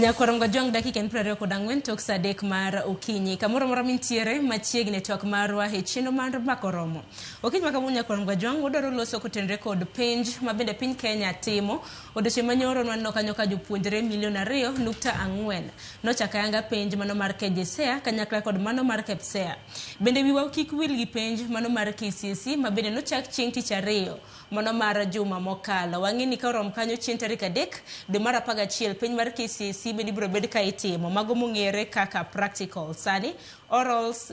Nyakwar Ojwang dakika en 24 tok sa 3 mar okinyi. Kamoro amora mintiere machiegni e twak marwa e chenro mar Mbaka Oromo. Okinyi ma kawuono, Nyakwar Ojwang, wadwaro loso kotenore kod penj ma bende piny Kenya timo. Odiochieng' manyoro nwaneno kanyo ka jopuonjre milion 2.4 nochako ayanga penj mano mar KJSEA kanyakla kod mano mar KPSEA. Bende wiwa kik wil gi penj mano mar KCSE ma bende nochak chieng' tich ariyo mano mar juma mokalo. Wang'e ni ka orom kanyo chieng' tarik 3 dwe mar 11, penj mar KCSE bende ibiro bed ka itimo. Mago mong'ere kaka practical. Sani orals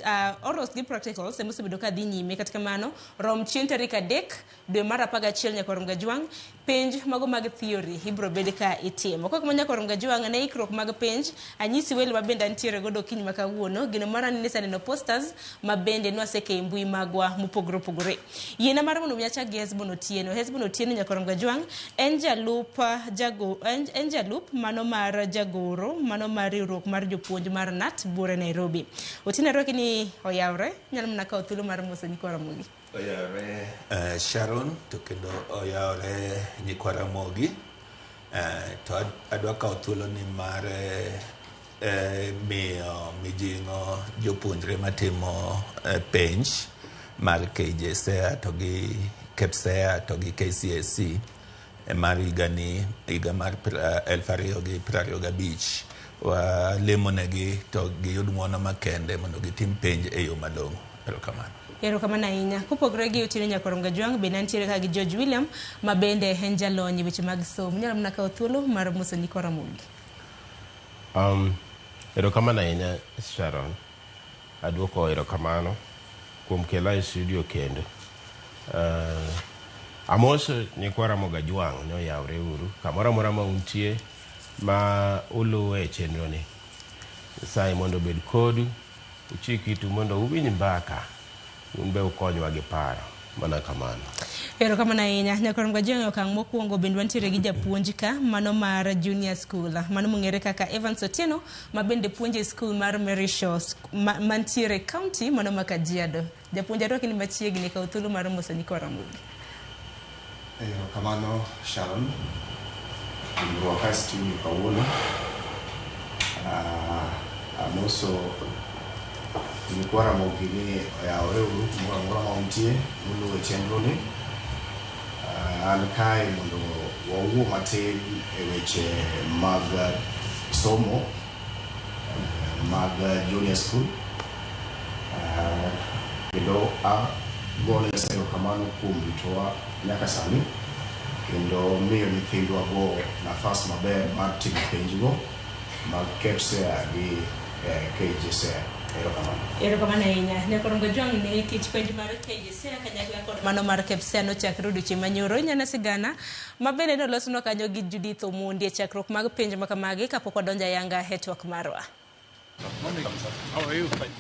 gi practicals ema osebedo ka dhi nyime. Kata kamano, rom chieng' tarik 3 dwe mar 11, Nyakwar Gajwang', penj mago mag theory ibiro bed ka itimo. Kok ma, Nyakwar Gajwang', ne ikruok mag penj, anyisi welo ma bende antiere godo okinyi ma kawuono. Gino mara ni aseneno posters ma bende nwaseke e mbui magwa mopogore opogore. Yiena mar mondo mi achak gi Hesbon Otieno. Hesbon Otieno, Nyakwar Gajwang', en jalup mano mar jagoro mano mar riwruok mar jopuonj mar KNUT buore Nairobi. Otieno, arwaki ni oyawre, inyalo mana kawo thuolo mar moso nyikwa Ramogi. Oyawore, Sharon, to kendo oyawore nyikwa Ramogi. To adwa kawo thuolo ni mar miyo mijing'o jopuonjre matimo penj mar KJSEA to gi KPSEA to gi KCSE mar higani, higa mar 2025. Walemonegi to giyud ng'uono makende mondo gitim penj e yo malong'o. Erokamano. Erokamano ahinya. Kopogore gi Otieno, Nyakwar Gajwang', bende antiere ka gi George William ma bende en jalony e weche mag somo. Inyalo mana kawo thuolo mar moso nyikwa Ramogi. Erokamano ahinya, Sharon. Aduoko erokamano kuom kela e studio kendo. Amoso nyikwa Ramogi Ajwang' ni oyawre uru kamoro amora ma untie ma uluwe e chenro ni. Nyasaye mondo obed kodu, uchik itu mondo uwinj mbaka, un be ukonywa gi paro. Mana kamano. Erokamano ahinya. Nyakwar Gajwang', e okang' mokwongo bende wantiere gi japuonj ka mano mar junior school, mano mong'ere kaka Evans Otieno, ma bende puonjo e school mar Mary Shaw mantiere e county mano ma Kajiado. Japuonj, arwaki ni machiegni, kaw thuolo mar moso nyikwa Ramogi. Erokamano, Sharon. Rwaka e studio kawuono. Amoso nyikwa Ramogi ni oyawore uru kumoro amora ma untie muluwo chenro ni. An kae mondo wawuo matin e weche mag somo mag junior school. Kendo agone Nyasaye erokamano kuom ritowa nyaka sani kendo miyo nyithindwa go nafas maber mar timo penjgo mag KPSEA gi KJSEA. Erokamano. Erokamano ahinya. Nyakwar Gajwang', ne tich penj mar KJSEA kanyakla kod mano mar KPSEA nochakre odiochieng' manyoro. Inyalo sigana ma bende nolosnwa kanyo gi Judith Omondi e chakruok mag penj ma kamagi kapok wadonjo ayanga e twak marwa.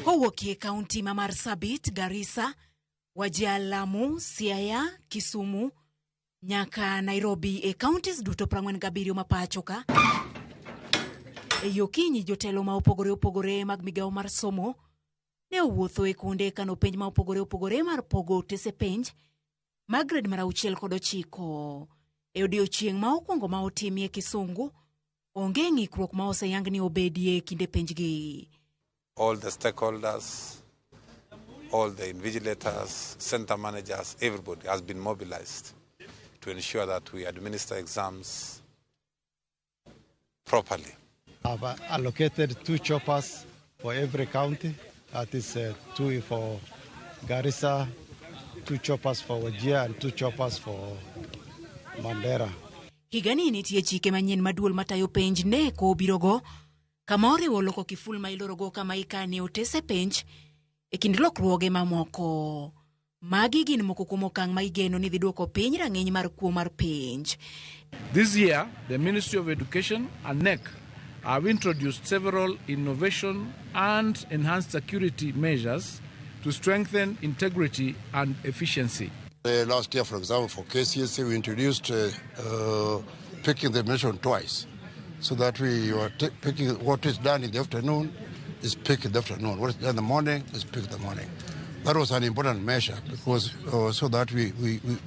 Kowuok e kaunti ma Marsabit, Garissa, Wajir, Lamu, Siaya, Kisumu nyaka Nairobi e counties duto 47 ma pacho ka. E okinyi, jotelo ma opogore opogore mag migawo mar somo ne owuotho e kuonde kano penj ma opogore opogore mar pogo otese penj mag grade mar 6 kod 9. E odiechieng' ma okwongo ma otimie Kisungu, onge ng'ikruok ma oseyang ni obedie e kinde penjgi. All the stakeholders, all the invigilators, center managers, everybody has been mobilized to ensure that we administer exams properly. I've allocated two choppers for every county. That is two for Garissa, two choppers for Wajir, and two choppers for Mandera. Higani nitie chike manyien ma duol matayo penj ne obirogo kama oriwo loko kiful ma ilorogo kama ikane otese penj e kind lokruoge mamoko. Magi gin moko kuom okang' ma igeno ni dhi duoko piny rang'iny mar kuo mar penj. This year, the Ministry of Education and KNEC have introduced several innovation and enhanced security measures to strengthen integrity and efficiency. Last year, for example, for KCSE, we introduced picking the mission twice, so that we are picking what is done in the afternoon is picked in the afternoon, what is done in the morning is picked in the morning. That was an important measure because so that we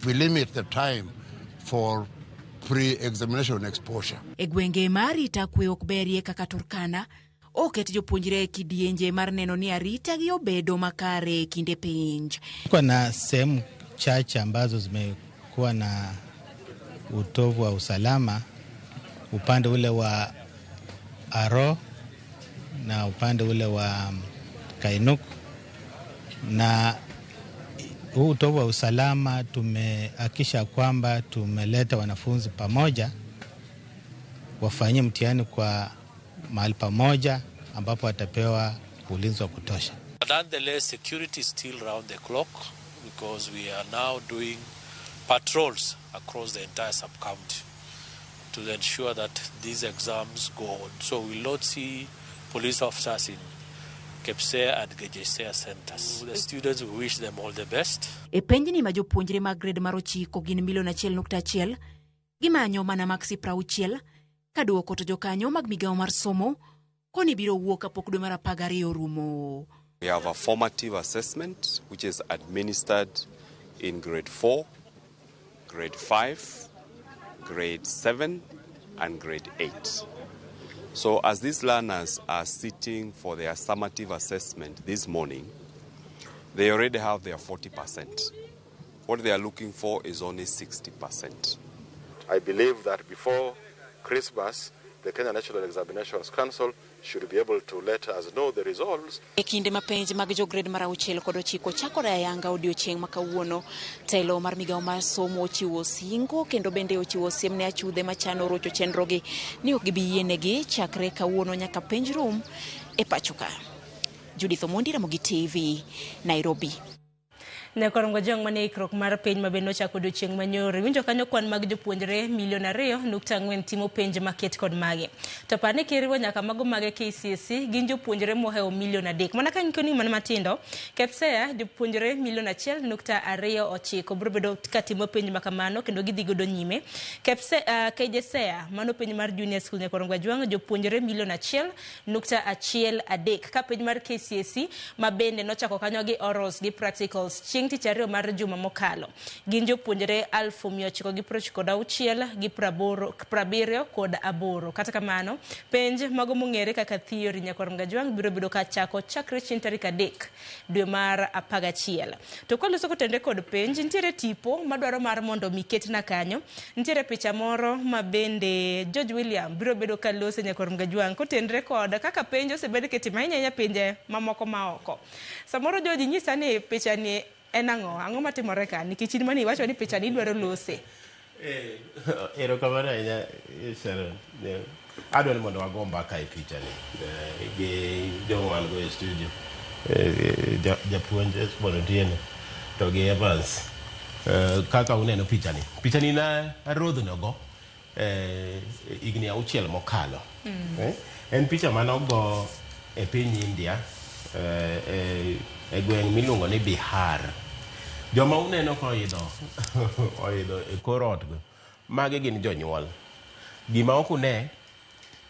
limit the time for pre-examination exposure. E gwenge ma arita kwe ok berie kaka Turkana, oket jopuonjre e kidienje mar neno ni arita gi obedo makare e kinde penj. Kuna sehemu chache ambazo zimekuwa na utovu wa usalama, upande ule wa Aro na upande ule wa Kainuk, na huu utovu wa usalama tumehakikisha kwamba tumeleta wanafunzi pamoja wafanyie mtihani kwa mahali pamoja ambapo watapewa ulinzi wa kutosha. Nonetheless, security is still round the clock because we are now doing patrols across the entire sub-county to ensure that these exams go on. So we will not see police officers in KPSEA and KJSEA centers. The students, we wish them all the best. E penjni ma jopuonjre mag grade mar 9 gin milion 1.1 gimanyo mana maksi 60 ka duoko to jokanyo mag migawo mar somo koni biro wuok kapok dwe mar 12 orumo. We have a formative assessment which is administered in grade 4, grade 5, grade 7 and grade 8. So as these learners are sitting for their summative assessment this morning, they already have their 40%. What they are looking for is only 60%. I believe that before Christmas, the Kenya National Examinations Council should be able to let us know the results. E kinde ma penj mag jo grade mar 6 kod 9 chakore ayanga odiochieng' ma kawuono, telo mar migawo mar somo ochiwo singo kendo bende ochiwo siem ne achudhe machano rocho chenrogi ni ok gibi yienegi chakre kawuono nyaka penj rum e pacho ka. Judith Omondi, Ramogi TV, Nairobi. Nyakorongo jong mane ikruok mar piny ma bende nochako odiochieng' manyoro. Iwinjo kanyo kwan mag jopuonjre milion 2.4 timo penj maket kod mage. To par ni kiriwo nyaka mago mag KCSE gin jopuonjre mohewo milion 3. Mana ka ng'ikoni mana matindo, KPSEA jopuonjre milion 1.29 biro bedo katimo penj makamano kendo gidhi godo nyime. KPSEA, KJSEA mano penj mar junior school Nyakorongo Jwang' jopuonjre milion 1.13. Ka penj mar KCSE ma bende nochako kanyo gi orals gi practicals chieng' tich ariyo mar juma mokalo gin jopuonjre 996 gi 78. Kata kamano penj mago mong'ere kaka theory Nyakorongo Jwang' biro bedo ka chako chakre chieng' tarik 3 dwe mar 11. To kwaloso kotenre kod penj, nitiere tipo madwaro mar mondo mi ketna kanyo. Nitiere picha moro ma bende George William biro bedo ka lose Nyakorongo Jwang' kotenre kod kaka penj osebed kitimo ahinya ahinya pinje mamoko maoko. Samoro George nyisa ni picha ni en ang'o? Ang'o matimore ka? Nikech in mane iwacho ni picha ni idwaro lose. Erokamano ahinya Sharon. Adwa ni mondo wago mbaka e picha ni gi joma wan go e studio. Japuonj Esbon Otieno to gi Evans. Kaka uneno picha ni. Picha ni na arodhno go higni 6 mokalo. En picha manogo e piny India e gweng' miluongo ni Bihar. Joma uneno ka oidho e kor ot go, magi gin jonyuol. Gima ok une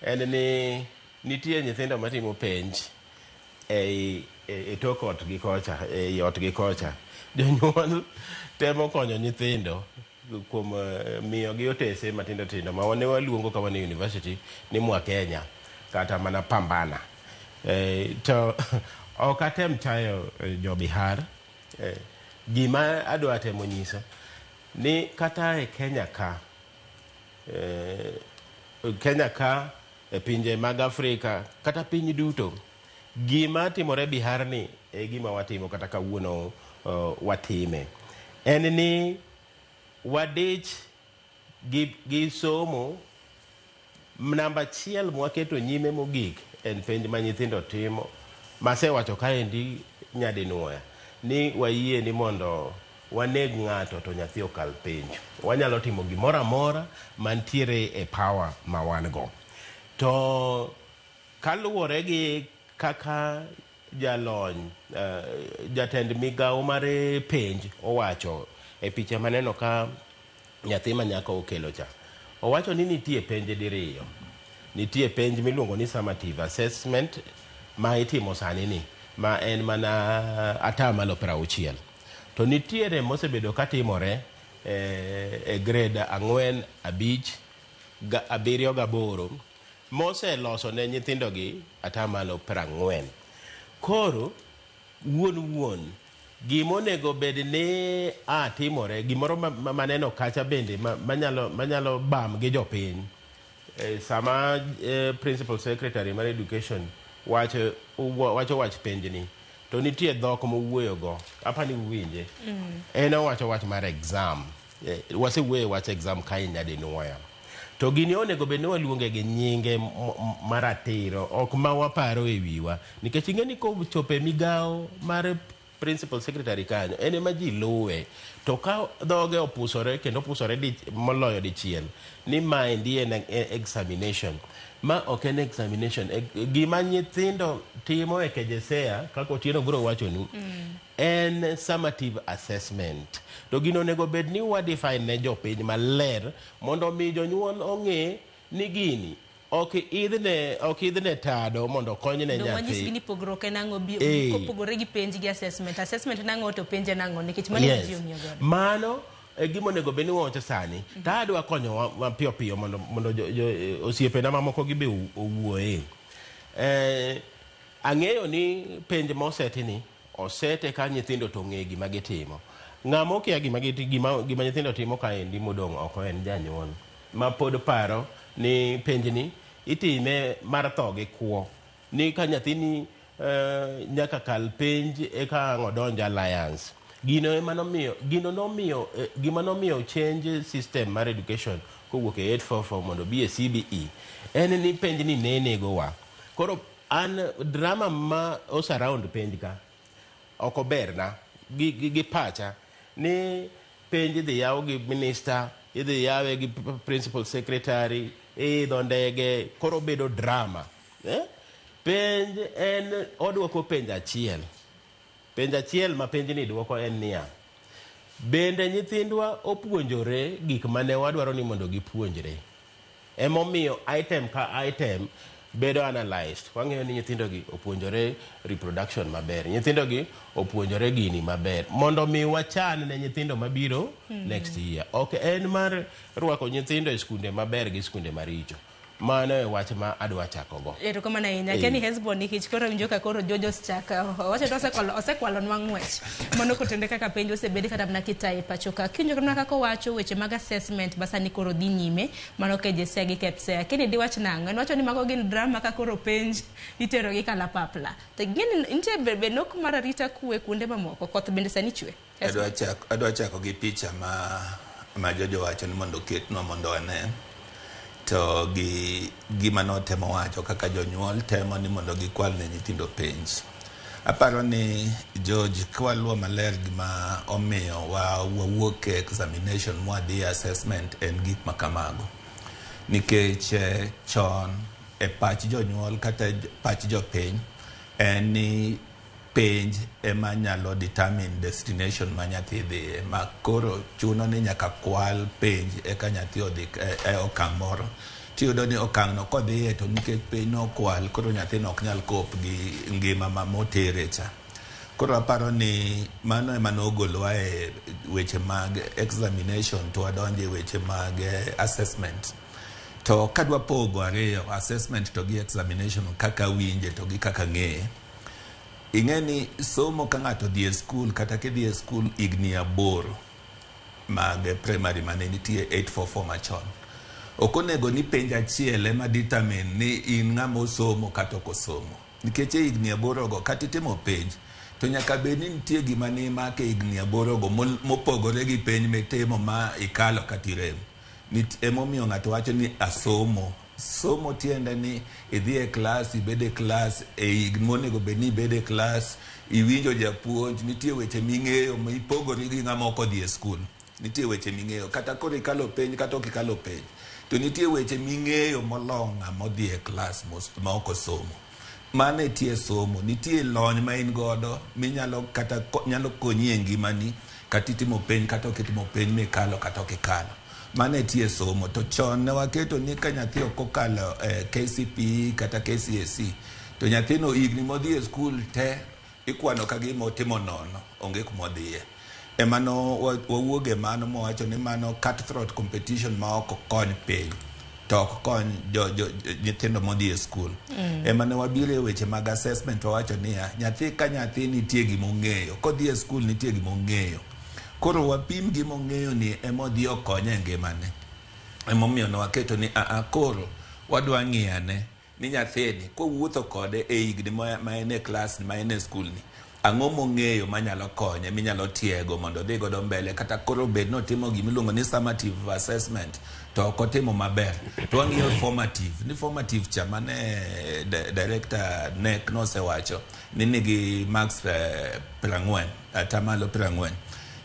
en ni nitie nyithindo matimo penj e tok ot gi kocha, ei ot gi kocha. Jonyuol temo konyo nyithindo kuom miyogi otese matindo tindo ma ne waluongo ka wan e university ni Mwa Kenya kata mana Pambana. To ok atem chayo jo Bihar. Gima adwa temo nyiso ni kata e Kenya ka, e pinje mag Afrika kata piny duto, gima timore Bihar ni e gima watimo kata kawuono watime. En ni wadich gi somo. Namba 1 mwaketo nyime mogik en penj ma nyithindo timo. Masewacho kaendi nyadinuoya ni wayie ni mondo waneg ng'ato to nyathi okal penj. Wanyalo timo gimoro amora mantiere e power ma wan go. To kaluwore gi kaka jalony jatend migawo mar penj owacho e picha maneno ka nyathi ma nyako okelo cha, owacho ni nitie penj diriyo. Nitie penj miluongo ni summative assessment ma itimo sani ni ma en mana 60%. To nitiere mosebedo katimore e grade 4, 5, 7 gi 8 moseloso ne nyithindogi 40%. Koro wuon gima onego bed ni timore gimoro maneno kacha bende manyalo bam gi jopiny. Sama Principal Secretary mar Education wacho wach penjni to nitie dhok mowuoyogo, apani uwinje. En owacho wach mar exam. Wasewuoyo wach exam kae nyadinwoya. To gini onego bed ni waluonge gi nyinge maratiro, ok ma waparo e wiwa. Nikech ing'e ni kochopo e migawo mar Principal Secretary kanyo, en ema ji luwe. To ka dhoge opusore kendo opusore moloyo dichiel, ni maendi en examination. Ma ok en examination. Gima nyithindo timo e KJSEA, kaka Otieno biro wachonu, en summative assessment. To gino onego bed ni wa define ne jopiny maler mondo mi jonyuol ong'e ni gini ok idhne tado mondo okonyne nyathi. Wanyisgi ni pogruok en ang'o kopogore gi penj gi assessment. Assessment en ang'o to penj en ang'o nikech mano ji ong'iyo godo. Mano e gima onego bed ni wawacho sani. To adwa konyo piyo piyo mondo osiepena mamoko gi be owuoye. Ang'eyo ni penj mosetini osete ka nyithindo to ong'e gima gitimo. Ng'ama okia gima nyithindo timo kaendi modong' oko en janyuol ma pod paro ni penjni itime mar tho gi kuo. Ni ka nyathini nyaka kal penj eka ang' odonj alliance. Gino ema nomiyo, gino nomiyo, gima nomiyo change system mar education kowuok e 844 mondo obi e CBE en ni penjni ne negowa. Koro an drama ma osurround penj ka ok oberna gi pacha ni penj idhi yaw gi minister, idhi yawe gi principal secretary, idho ndege, koro bedo drama. Penj en odwoko penj achiel. Penj achiel ma penjni dwoko en niya, bende nyithindwa opuonjore gik mane wadwaro ni mondo gipuonjre? Emomiyo item ka item bedo analyzed. Wang'eyo ni nyithindogi opuonjore reproduction maber, nyithindogi opuonjore gini maber, mondo mi wachan ne nyithindo mabiro next year. Ok en mar rwako nyithindo e skunde maber gi skunde maricho. Mano e wach ma adwa chakogo. Erokamano ahinya. Kenny Hesbon nikech koro winjo ka koro Jojos chaka owacho to osekwalonwa ng'wech. Mano kotende kaka penj osebed kata mana kitaye pacho ka. Kiwinjo kata mana kaka owacho weche mag assessment ma sani koro dhi nyime, mano KJSEA gi KPSEA. Kenny diwach nang'o? En wacho ni mago gin drama ka koro penj itero gi kalapapla. To ing'e ni nitie be nok mar arita kwe kuonde mamoko. Koth bende sani chwe. Adwa chako gi picha ma Jojo wacho ni mondo oketnwa mondo wane. To gi gima notemo wacho kaka jonyuol temo ni mondo gikwal ne nyithindo penj. Aparo ni George, kwaluwo maler gima omiyo wawuok e examination mwadhi e assessment en gik ma kamago. Nikech chon e pach jonyuol kata pach jopiny en ni penj ema nyalo determine destination ma nyathi dhiye, ma koro chuno ni nyaka kwal penj eka nyathi odhi e okang' moro. Tiyudo ni okang' no kodhiye to nikech penj nokwal, koro nyathino ok nyal cope gi ngima ma motere cha. Koro aparo ni mano ema nogolowa e weche mag examination to wadonjo e weche mag assessment. To kadwa pogo ariyo, assessment to gi examination kaka winje to gi kaka ng'eye. Ing'e ni somo ka ng'ato dhi e skul kata kidhi e skul higni 8 mag primary mane nitie 844 machon. Ok onego ni penj achiel ema determine ni in ng'ama osomo kata ok osomo. Nikech e higni 8 go kata itimo penj to nyaka bed ni nitie gima nimako e higni 8 go mopogore gi penj mitimo ma ikalo kata irem. Emomiyo ng'ato wacho ni asomo. Somo tiende ni idhi e klas, ibed e klas, e higni monego bed ni ibed e klas, iwinjo japuonj, nitie weche ming'eyo mipogori gi ng'ama ok odhi e skul. Nitie weche ming'eyo, kata koro ikalo penj kata ok ikalo penj, to nitie weche ming'eyo moloyo ng'ama odhi e klas ma ok osomo. Mano e tie somo, nitie lony ma in godo minyalo kata nyalo konyi e ngimani, kata itimo penj kata ok itimo penj mikalo kata ok ikalo. Mano e tie somo. To chon ne waketo ni ka nyathi ok okalo KCPE kata KCSE to nyathino higni modhi e skul te ikwano ka gima otimo nono, onge kuma odhiye. Emano wawuoge mano mowacho ni mano cutthroat competition ma ok kony piny to ok kony jo nyithindo modhi e skul. Ema ne wabiro e weche mag assessment, wawacho niya, nyathi ka nyathi nitie gimong'eyo kodhi e skul, nitie gimong'eyo, koro wapim gimong'eyo ni ema odhi okonye e ngimane. Emomiyo ne waketo ni aa koro wadwa ng'iyane ni nyathini kowuotho kode e higni ma en e klas, ma en e skul ni, ang'o mong'eyo manyalo konye, minyalo tiego mondo odhi godo mbele. Kata koro bed notimo gimiluongo ni summative assessment to ok otimo maber, to wang'iyo formative ni formative cha mane director NEC nosewacho ni nigi marks 40, 40%.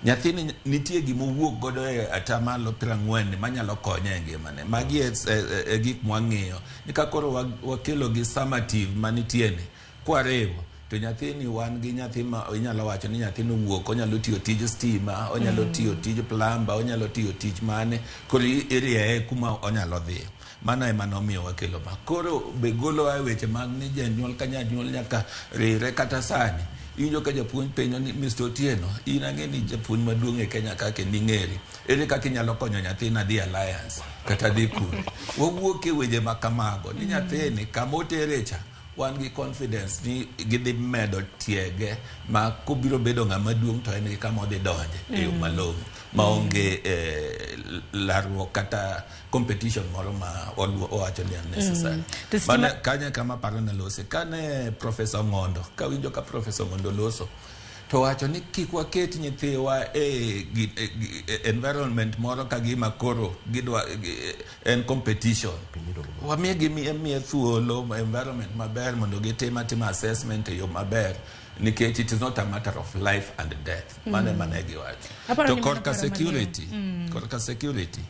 Nyathini nitie gimowuok godo e 40% manyalo konye e ngimane. Magi e gik mwang'iyo ni ka koro wakelo gi summative manitie ni kwariwo to nyathini, wan gi nyathi ma inyalo wacho ni nyathini owuok onyalo tiyo tij stima, onyalo tiyo tij plumber, onyalo tiyo tich mane. Koro irieye kuma onyalo dhiye. Mano ema nomiyo wakelo ma koro be golowa e weche mag ni janyuol ka janyuol nyaka rire. Kata sani iwinjo ka japuonj penjo ni, "Mr. Otieno, in ang'e ni japuonj maduong' e Kenya ka kendo ing'eri, ere kaka inyalo konyo nyathina dhi Alliance kata dhi kure?" Wawuok e weche ma kamago ni nyathini kama otere cha, wan gi confidence ni gidhi medo tiege ma kobiro bedo ng'ama duong' to en gi kama odhi donje e yo malong'o maonge larruok kata competition moro ma owacho ni unnecessary. To stima- Mano kanyo kama paro ne lose kane Professor Ng'ondo, kawinjo ka Professor Ng'ondo loso to wacho ni kik waket nyithiwa e environment moro ka gima koro gidwa en competition. Wamigi miye thuolo, environment maber mondo gitim atima assessment e yo maber, nikech it is not a matter of life and death. Mano ema ne giwacho. Aparo To ni mano korka paro malong'o. security, korka security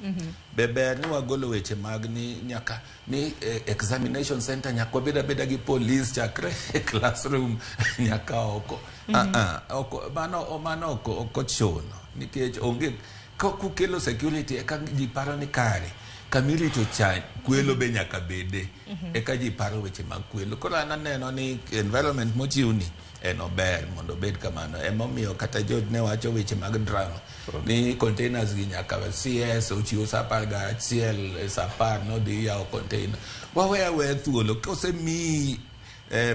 be ber ni wagolo weche mag ni nyaka ni examination center nyaka wabed abeda gi police chakre e classroom nyaka oko. Ah, ah, mano ok ochuno, nikech onge kukelo security eka ji paro ni kare kamirito cha kwelo be nyaka bede, eka ji paro weche mag kwelo. Koro an aneno ni environment mochiwni en ober mondo obed kamano. Emomiyo kata George ne wacho weche mag drama ni containers gi nyaka CS ochiwo sa 11, sa 10 nodhi yawo container. Wawe aweya thuolo kosemiyi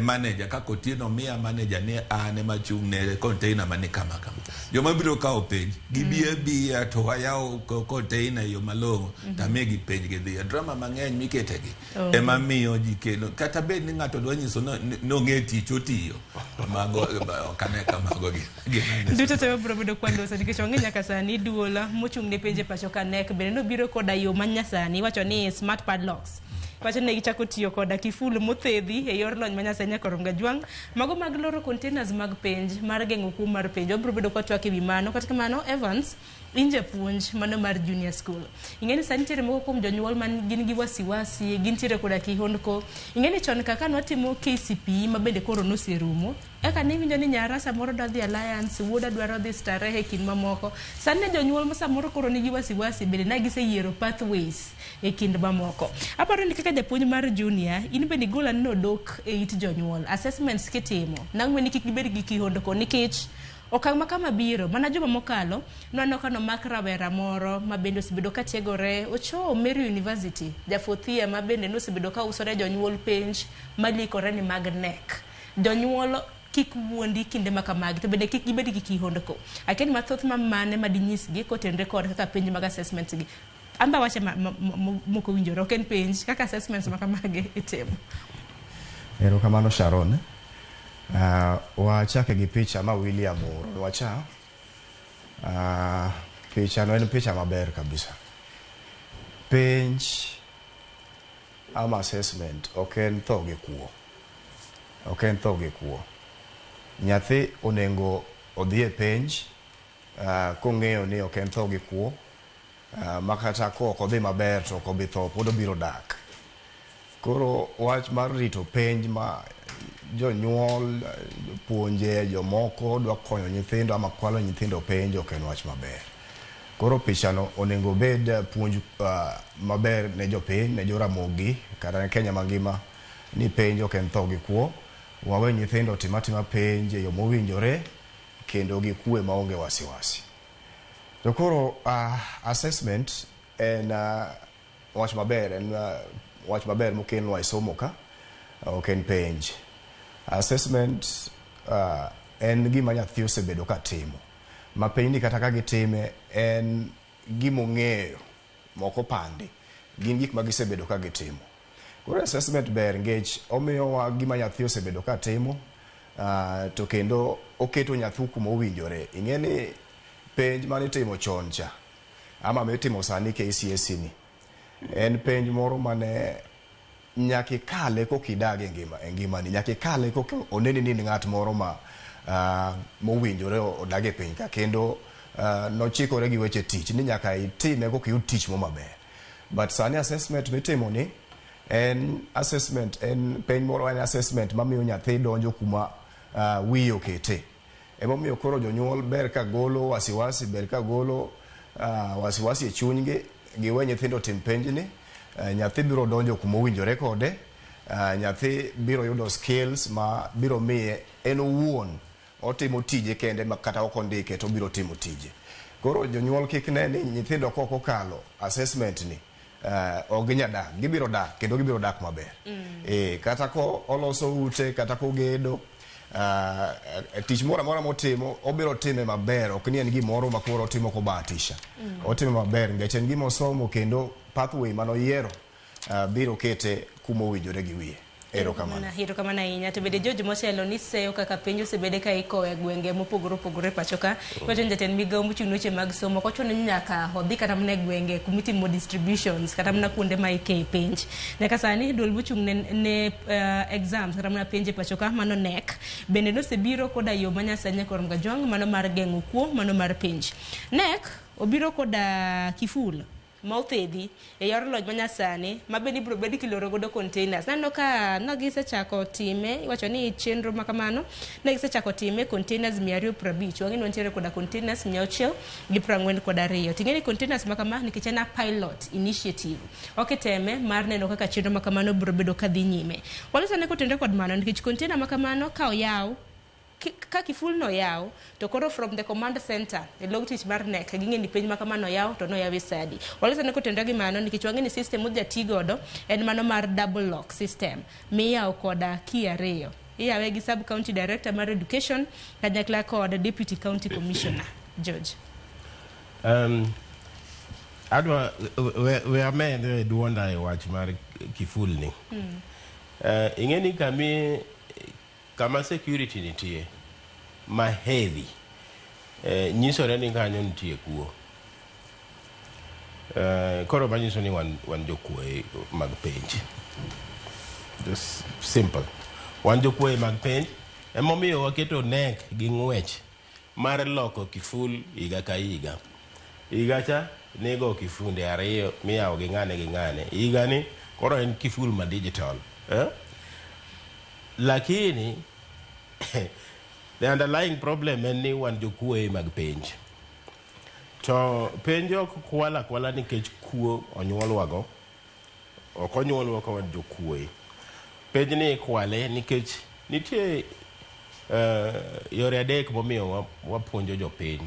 manager kaka Otieno miya manager ni an ema chung' ne container mani kama kama, joma biro kawo penj gibi abiya to wayawo container e yo malong'o tamigi penj gidhiyo. Drama mang'eny miketegi ema miyo ji kelo, kata bed ni ng'ato dwa nyiso ni ong'e tich otiyo, mago ok ane ka mago gin Duto te wabiro bedo kwaloso, nikech wang'e nyaka sani duol mochung' ne penje pacho ka NEC bende nobiro koda yo manyasani, iwacho ni smart padlocks, wacho ni gichako tiyo koda kiful mothedhi e yor lony manyasani nyaka rom gajwang' mago mag loro containers mag penj mar geng'o kuo mar penj. Wabiro bedo kwatwak e wi mano. Kata kamano, Evans, in japuonj mano mar junior school, ing'e ni sani nitiere moko kuom jonyuol man gin gi wasiwasi, gintiere koda kihondko. Ing'e ni chon kaka nwatimo KCPE ma bende koro noserumo, eka niwinjo ni nyara samoro dwa dhi Alliance, wuoda dwaro dhi Starehe kind mamoko. Sani ne jonyuol ma samoro koro nigi wasiwasi bende na giseyiero pathways e kind mamoko. Aparo ni kaka japuonj mar junior, in bende igol aneno dok e it jonyuol assessments kitimo nang'we ni kik gibed gi kihondko, nikech okang' ma kama biro mana juma mokalo nwaneno ka nomak rawera moro ma bende osebedo ka tiegore ochopo Meru University, jafothia ma bende nosebedo ka uso ne jonyuol penj malikore ni mag NEC. Jonyuol kik wuondi kinde ma kamagi, to bende kik gibed gi kihondko. Akia ni mathoth ma mane madinyisgi kotenore kod kaka penj mag assessments gi amba wache mok owinjore, ok en penj, kaka assessments ma kamagi itimo. Erokamano, Sharon. Wachake gi picha ma William ooronwa cha. Picha no en picha maber kabisa. Penj ama assessment ok en tho gi kuo. Ok en tho gi kuo. Nyathi onego odhi e penj kong'eyo ni ok en tho gi kuo, ma kata kok odhi maber to ok obi tho, pod obiro dak. Koro wach mar rito penj ma jonyuol, jopuonje, jomoko dwa konyo nyithindo ama kwalo nyithindo penj ok en wach maber. Koro pichano onego bed puonj maber ne jopiny, ne joramogi kata ne Kenya mangima ni penj ok en tho gi kuo. Wawe nyithindo otim atima penj e yo mowinjore kendo gi kwe maonge wasiwasi. To koro assessment en wach maber, en wach maber mokelnwa e somo ka, ok en penj. Assessment en gima nyathi osebedo ka timo. Ma penj ni kata ka gitime en gimong'eyo mok opandi. Gin gik ma gisebedo ka gitimo. Koro assessment ber nikech omiyowa gima nyathi osebedo ka timo, to kendo oketo nyathi kuma owinjore. Ing'e ni penj manitimo chon cha ama mitimo sani KCSE ni en penj moro mane nyaka ikale koka idag e ngima e ngimani, nyaka ikale koka oneni ni in ng'at moro ma mowinjore odag e piny ka, kendo nochikore gi weche tich ni nyaka itime koka iyud tich mo maber. But sani assessment mitimo ni en assessment, en penj moro, en assessment mamiyo nyathi donjo kuma wiye okete. Emomiyo koro jonyuol ber ka golo wasiwasi, ber ka golo wasiwasi e chunygi, giwe nyithindo otim penjni. Nyathi biro donjo kuma owinjore kode, nyathi biro yudo skills ma biro miye en owuon otimo tije kende ma kata ok ondike to obiro timo tije. Koro jonyuol kik ne ni nyithindo kok okalo assessment ni ok ginyal dak, gibiro dak kendo gibiro dak maber. Kata ko oloso ute, kata kogedo, tich moro amora motimo obiro time maber, ok ni en gimoro ma koro otimo kobahatisha. Otime maber nikech en gima osomo kendo pathway manoyiero biro kete kuma owinjore gi wiye. Erokamano. Erokamano ahinya. To bende George motelo ni seyo kaka penj osebede ka ikowo e gwenge mopogore opogore e pacho ka. Iwacho ni jatend migawo mochung' ne weche mag somo ok ochuno ni nyaka odhi kata mana e gwenge kumitimo distributions kata mana kuonde ma ike penj. Nyaka sani duol mochung' ne exams kata mana penj e pacho ka mano KNEC bende nosebiro koda yo manyasani nyaka Ramogi Ajwang' mano mar geng'o kuo mano mar penj. KNEC obiro koda kiful ma othedhi e yor lony manyasani ma bende ibiro bed kiloro godo containers. Naneno ka ne gisechako time, iwacho ni chenro ma kamano ne gisechako time containers 250. Wang'e ni wantiere koda containers 642. Ting'e ni containers ma kama nikech en a pilot initiative. Ok iteme mar neno kaka chenro ma kamano biro bedo kadhi nyime. Waloso ane kotenore kod mano nikech container ma kamano ka oyaw, ka kiful no yaw to koro from the command center e log tich mar KNEC ging'e ni penj ma kamano oyaw to noyaw e sadi. Waloso ane kotenore gi mano nikech wang'e ni system modhi ti godo en mano mar double lock system miyawo koda key ariyo. Iyawe gi sub county director mar education kanyakla kod deputy county commissioner. George. Adwa we amed e duonda e wach mar kiful ni. Ing'e ni kama security nitie ma heavy, nyisore ni kanyo nitie kuo. Koro manyiso ni wan jokuoe mag penj. Just simple. Wan jokuoe mag penj emomiyo waketo KNEC gi ng'wech mar loko kiful higa ka higa. Higa cha nego kifunde ariyo miyawo gi ng'ane gi ng'ane. Higa ni koro en kiful ma digital. Eh? Lakini the underlying problem en ni wan jokuoe mag penj. To penj ok kwal akwala nikech kuo onyuolwago. Ok onyuolwa ka wan jokuoe. Penj ni ikwale nikech nitie yore adek momiyo wapuonjo jopiny.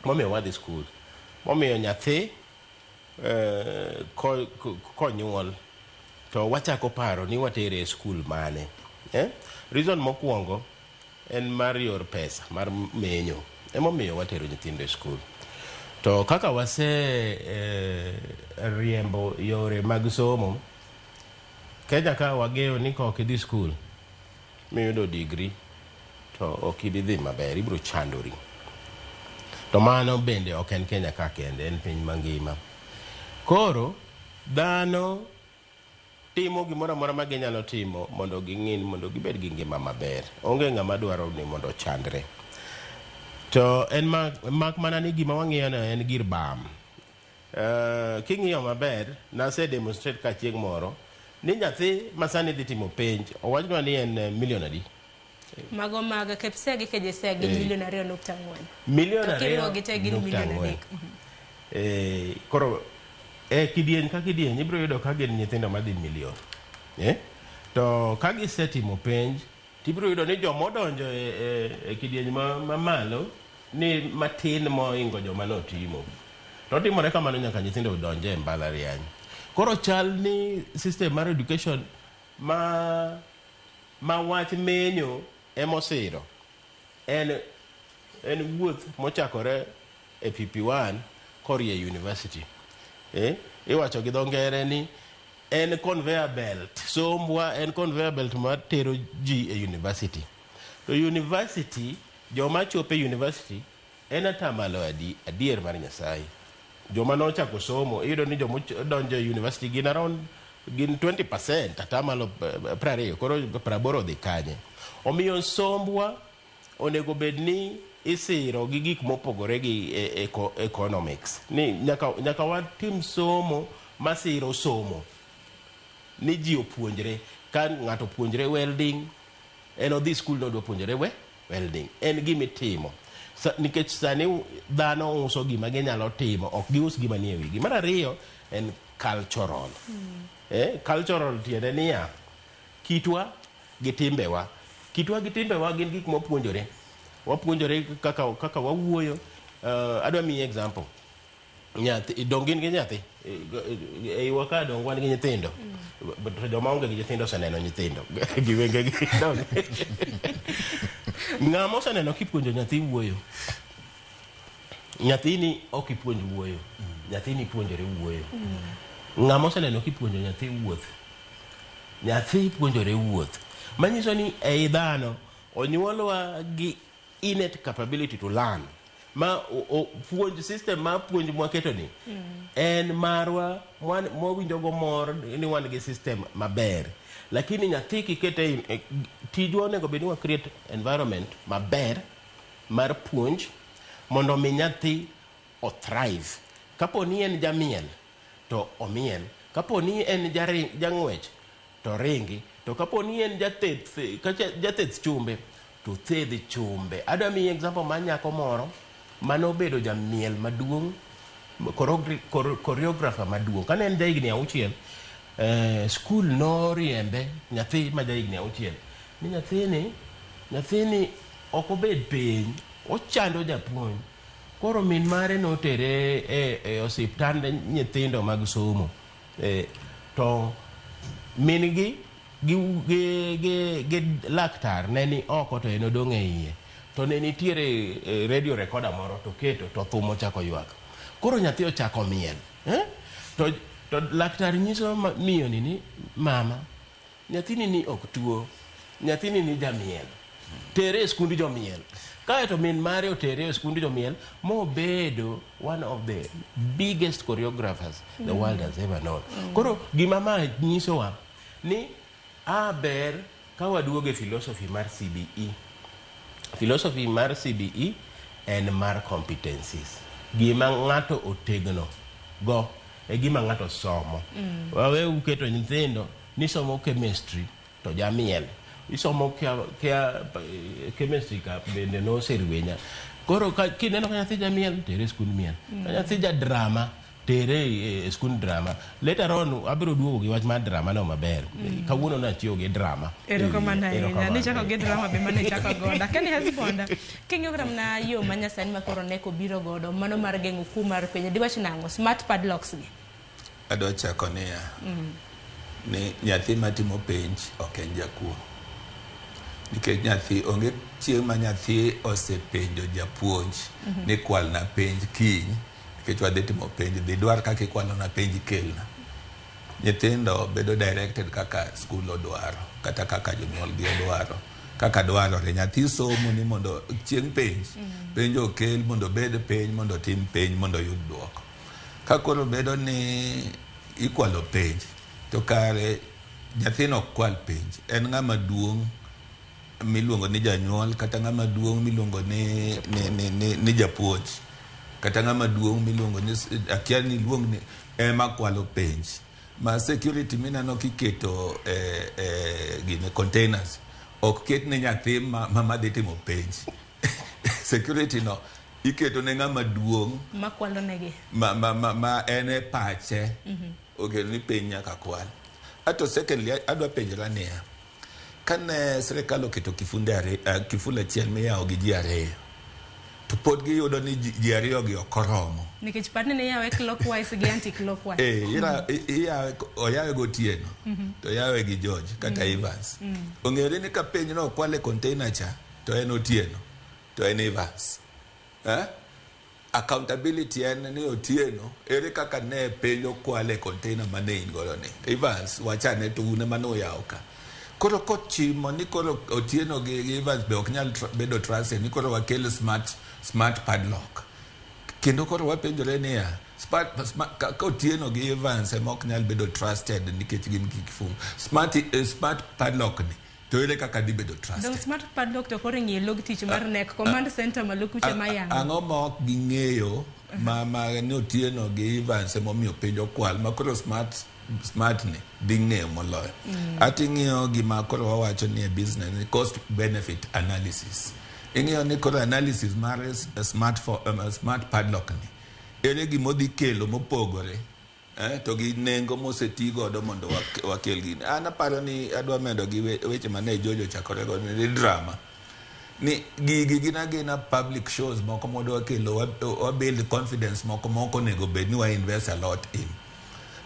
Momiyo wadhi skul. Momiyo nyathi konyuol to wachako paro ni watere e skul mane. Eh? Reason mokwongo en mar yor pesa, mar menyo. Emomiyo watero nyithindo e skul. To kaka wase riembo yore mag somo, Kenya ka wageno ni ka ok idhi skul miyudo degree to ok ibi dhi maber, ibiro chandori. To mano bende ok en Kenya ka kende, en piny mangima. Koro dhano timo gimoro amora ma ginyalo timo mondo ging'i mondo gibed gi ngima maber. Onge ng'ama dwaro ni mondo ochandre. To en mak mana ni gima wang'iyo no en gir bam. King'iyo maber, nase demonstrate ka chieng' moro ni nyathi ma sani dhi timo penj, owachnwa ni en milion adi? Mago mag KPSEA gi KJSEA gin 2.4 million. Milion To ariyo kiriwogi te gin nukta milion ang'wen. 3. Koro e kidieny ka kidieny ibiro yudo ka gin nyithindo madhi milion. Eh? To ka gisetimo penj, tibiro yudo ni jomodonjo e kidieny ma malo ni matin moingo joma notimo. To timore kamano nyaka nyithindo odonje e mbalariany. Koro chal ni system mar education ma ma wach menyo emosiro en en wuoth mochakore e PP1 korie university. Iwacho gi dho ngere ni en conveyor belt. Sombwa en conveyor belt mar tero ji e university. To university, joma chopo e university en atamalo adi, adier mar Nyasaye. Joma nochako somo, iyudo ni joma donjo e university gin around gin 20%, atamalo 20, koro 80 odhi kanye. Omiyo sombwa onego bed ni isiro gi gik mopogore gi economics. Ni nyaka, nyaka watim somo masiro somo. Ni ji opuonjre. Ka ng'ato opuonjre welding, en odhi skul nodwa puonjore we welding. En gima itimo. Nikech sani dhano uso gima ginyalo timo, ok gius gima nie wigi. Mar ariyo en cultural. Cultural tiende niya, kitwa gi timbewa. Kitwa gi timbewa gin gik mwapuonjore. Wapuonjore kaka, kaka wawuoyo. Adwa miyi example. Nyathi, dong gin gi nyathi. E iwa ka dong wan gi nyithindo. To joma onge gi nyithindo oseneno nyithindo gi wengegi. Dong. Ng'ama oseneno kipuonjo nyathi wuoyo. Nyathini ok ipuonj wuoyo. Nyathini puonjore wuoyo. Ng'ama oseneno kipuonjo nyathi wuoth. Nyathi puonjore wuoth. Manyiso ni ei dhano onyuolwa gi innate capability to learn. Ma o, puonj system ma puonj mwaketo ni en marwa mwawinjo go mor ni wan gi system maber. Lakini nyathi kikete tijwa onego bed ni wa create environment maber mar puonj mondo mi nyathi o thrive. Kapo ni en jamiel to omiel. Kapo ni en jang'wech to ringi. To kapo ni en jatheth, jatheth chumbe to thedh chumbe. Adwa miyi example mar nyako moro manobedo jamiel maduong', choreographer maduong'. Kane en jahigni 6, skul noriembe nyathi ma jahigni 6 ni nyathini nyathini ok obed piny, ochando japuonj. Koro min mare notere e osiptand nyithindo mag somo. To min gi gi laktar ne ni oko to en odong' e iye. To ne nitiere radio recorder moro to keto to thum ochako ywak. Koro nyathi ochako miel. To laktar nyiso miyo ni mama, nyathini ni ok tuo, nyathini ni jamiel. Tere e skund jomiel. Kaeto min mare otere e skund jomiel mobedo one of the biggest choreographers the world has ever known. Koro gima ma nyisowa ni a ber ka waduogo e philosophy mar CBE. Philosophy mar CBE en mar competencies. Gima ng'ato otegno go e gima ng'ato somo. Wawe uketo nyithindo ni somo chemistry to jamiel. Isomo kia chemistry ka bende noserwenya. Koro kineno ka nyathi jamiel, tere e skund miel. Ka nyathi ja drama, tere e skund drama. Later on abiro duogo gi wach mar drama no maber. Kawuono nachiewo gi drama. Erokamano ahinya. Nichako gi drama be mane ichako godo. Akani husband, king'iyo kata mana yo ma nyasani ma koro NEC obiro godo, mano mar geng'o kuo mar penj, diwach nang'o? Smart padlocks gi. Adwa chako niya, ni nyathi matimo penj ok en jakuo. Nikech nyathi onge chieng' ma nyathi osepenjo japuonj ni kwalna penj kiny, nikech wadhi timo penj, dhi dwar kaka ikwalona penj ikelna. Nyithindo bedo directed kaka skul odwaro, kata kaka jonyuol gi odwaro, kaka dwarore. Nyathi somo ni mondo chieng' penj, penj okel mondo obed piny, mondo otim penj, mondo oyud duoko. Ka koro bedo ni ikwalo penj, to kare nyathino ok kwal penj. En ng'ama duong' miluongo ni janyuol, kata ng'ama duong' miluongo ni japuonj, kata ng'ama duong' miluongo ni akia ni iluong ni ema kwalo penj. Ma security mineno kiketo gine containers ok ket ne nyathi ma dhi timo penj. Security no iketo ne ng'ama duong' makwalo negi ma en e pache okel ni penj nyaka kwal. Ato secondly adwa penjora niya, kane sirikal oketo kifunde kiful achiel miyawo gi ji ariyo, To pod giyudo ni ji ariyo gi ok oromo. Nikech partne ne yawe clockwise gi anti clockwise. Iyawe oyawe gotieno to yawe gi George kata Evans. Ong'ere ni ka penj no okwal e container cha to en Otieno to en Evans. Accountability en ni Otieno ere kaka ne penj okwal e container mane in godo ni. Evans wachane to un ema noyawo ka. Koro kochimo ni koro Otieno gi Evans be ok nyal bedo trusted ni koro wakel smart padlock. Kendo koro wapenjore niya, ka Otieno gi Evans ema ok nyal bedo trusted nikech gin gi kifungu. Smart padlock ni to ere kaka dhi bedo trusted? Dong smart padlock to koro ing'iyo log tich mar NEC command center malo kuche mayango. Ang'o ma ok ging'eyo ma ni Otieno gi Evans emomiyo penj okwal ma koro smart ni dhi ng'eyo moloyo. Ating'iyo gima koro wawacho ni e business ni cost benefit analysis. Ing'iyo ni koro analysis mar smart padlock ni ere gima odhi kelo mopogore to gi nengo moseti godo mondo wakel gini. An aparo ni adwa medo gi weche mane George ochakore godo ni drama. Ni gigi gin agina public shows moko modwa kelo wa build confidence moko moko onego bed ni wa invest a lot in.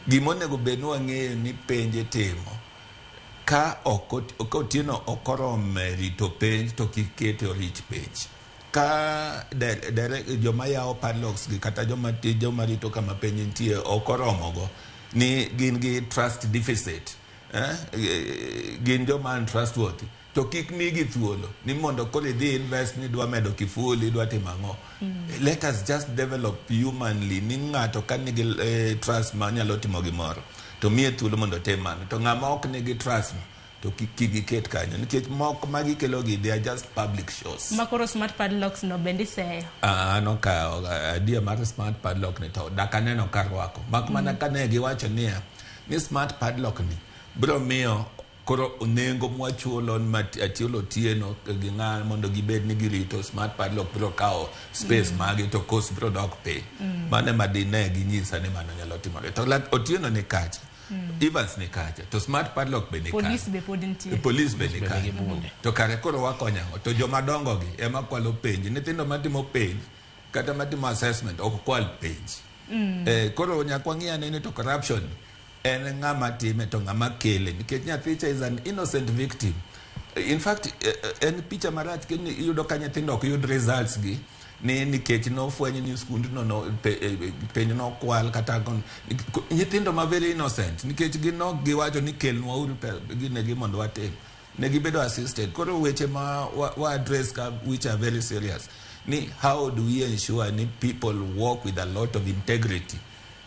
Gima onego bed ni wang'eyo ni penj timo ka Otieno ok oromo rito penj to kik kete orit penj. Ka joma yawo padlocks gi kata joma rito kama penj nitie ok oromogo ni gin gi trust deficit, gin joma untrustworthy to kik migi thuolo ni mondo koro idhi invest ni idwa medo kifuli idwa timo ang'o. Let us just develop humanly ni ng'ato ka nigi trust manyalo timo gimoro to miye thuolo mondo otim mano, to ng'ama ok nigi trust to kik giket kanyo nikech moko magikelo gi they are just public shows. Makoro smart padlocks no bende iseyo? An ok idea mar smart padlock ni to dak aneno karwako mak mana kane giwacho niya ni smart padlock ni biro miyo koro nengo mwachulo achulo Otieno gi ng'a mondo gibed ni girito smart padlock biro kawo space magi to cost biro dok piny. Mano ema dine ginyisa ni mano nyalo timore. To Otieno ni kacha, Evans ni kacha, to smart padlock be ni kacha. Police be pod nitie. Police be ni kacha. To kare koro wakonyo ang'o? To joma dongo gi ema kwalo penj. Nyithindo matimo penj kata matimo assessment ok kwal penj. Koro nyaka wang'i ane ni to corruption en ng'ama time to ng'ama kele nikech nyathi cha is an innocent victim. In fact en picha marach kendo iyudo ka nyithindo ok yud results gi ni nikech nofweny ni skundno no penj nokwal kata nyithindo ma very innocent nikech gin ok giwacho ni kelnwa uru ginegi mondo watim. Ne gibedo assisted. Koro weche ma wa address ka which are very serious ni how do we ensure ni people work with a lot of integrity.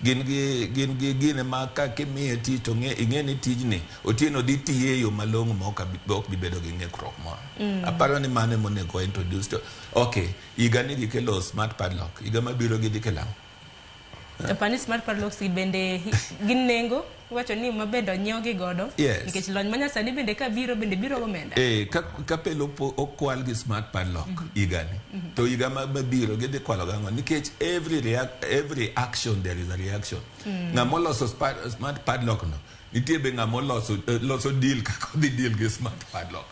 Gin gi gine ma ka kimiye tich to ing'e ni tijni Otieno dhi tiye e yo malong'o ma ok bi bedo gi ng'ikruok moro. Aparo ni mano ema onego wa introduce to okay, higa ni gikelo smart padlock, higa mabiro gidhi kelo ang'o? To pani smart padlocks gi bende gin nengo iwacho ni mabende onyiew gi godo nikech lony manyasani bende ka biro bende biro gomenda. Ka pelo okwal gi smart padlock higani to higa mabiro gidhi kwalo gang'o nikech every action there is a reaction. Ng'ama oloso smart padlock no nitie be ng'ama oloso deal kaka odhi deal gi smart padlock.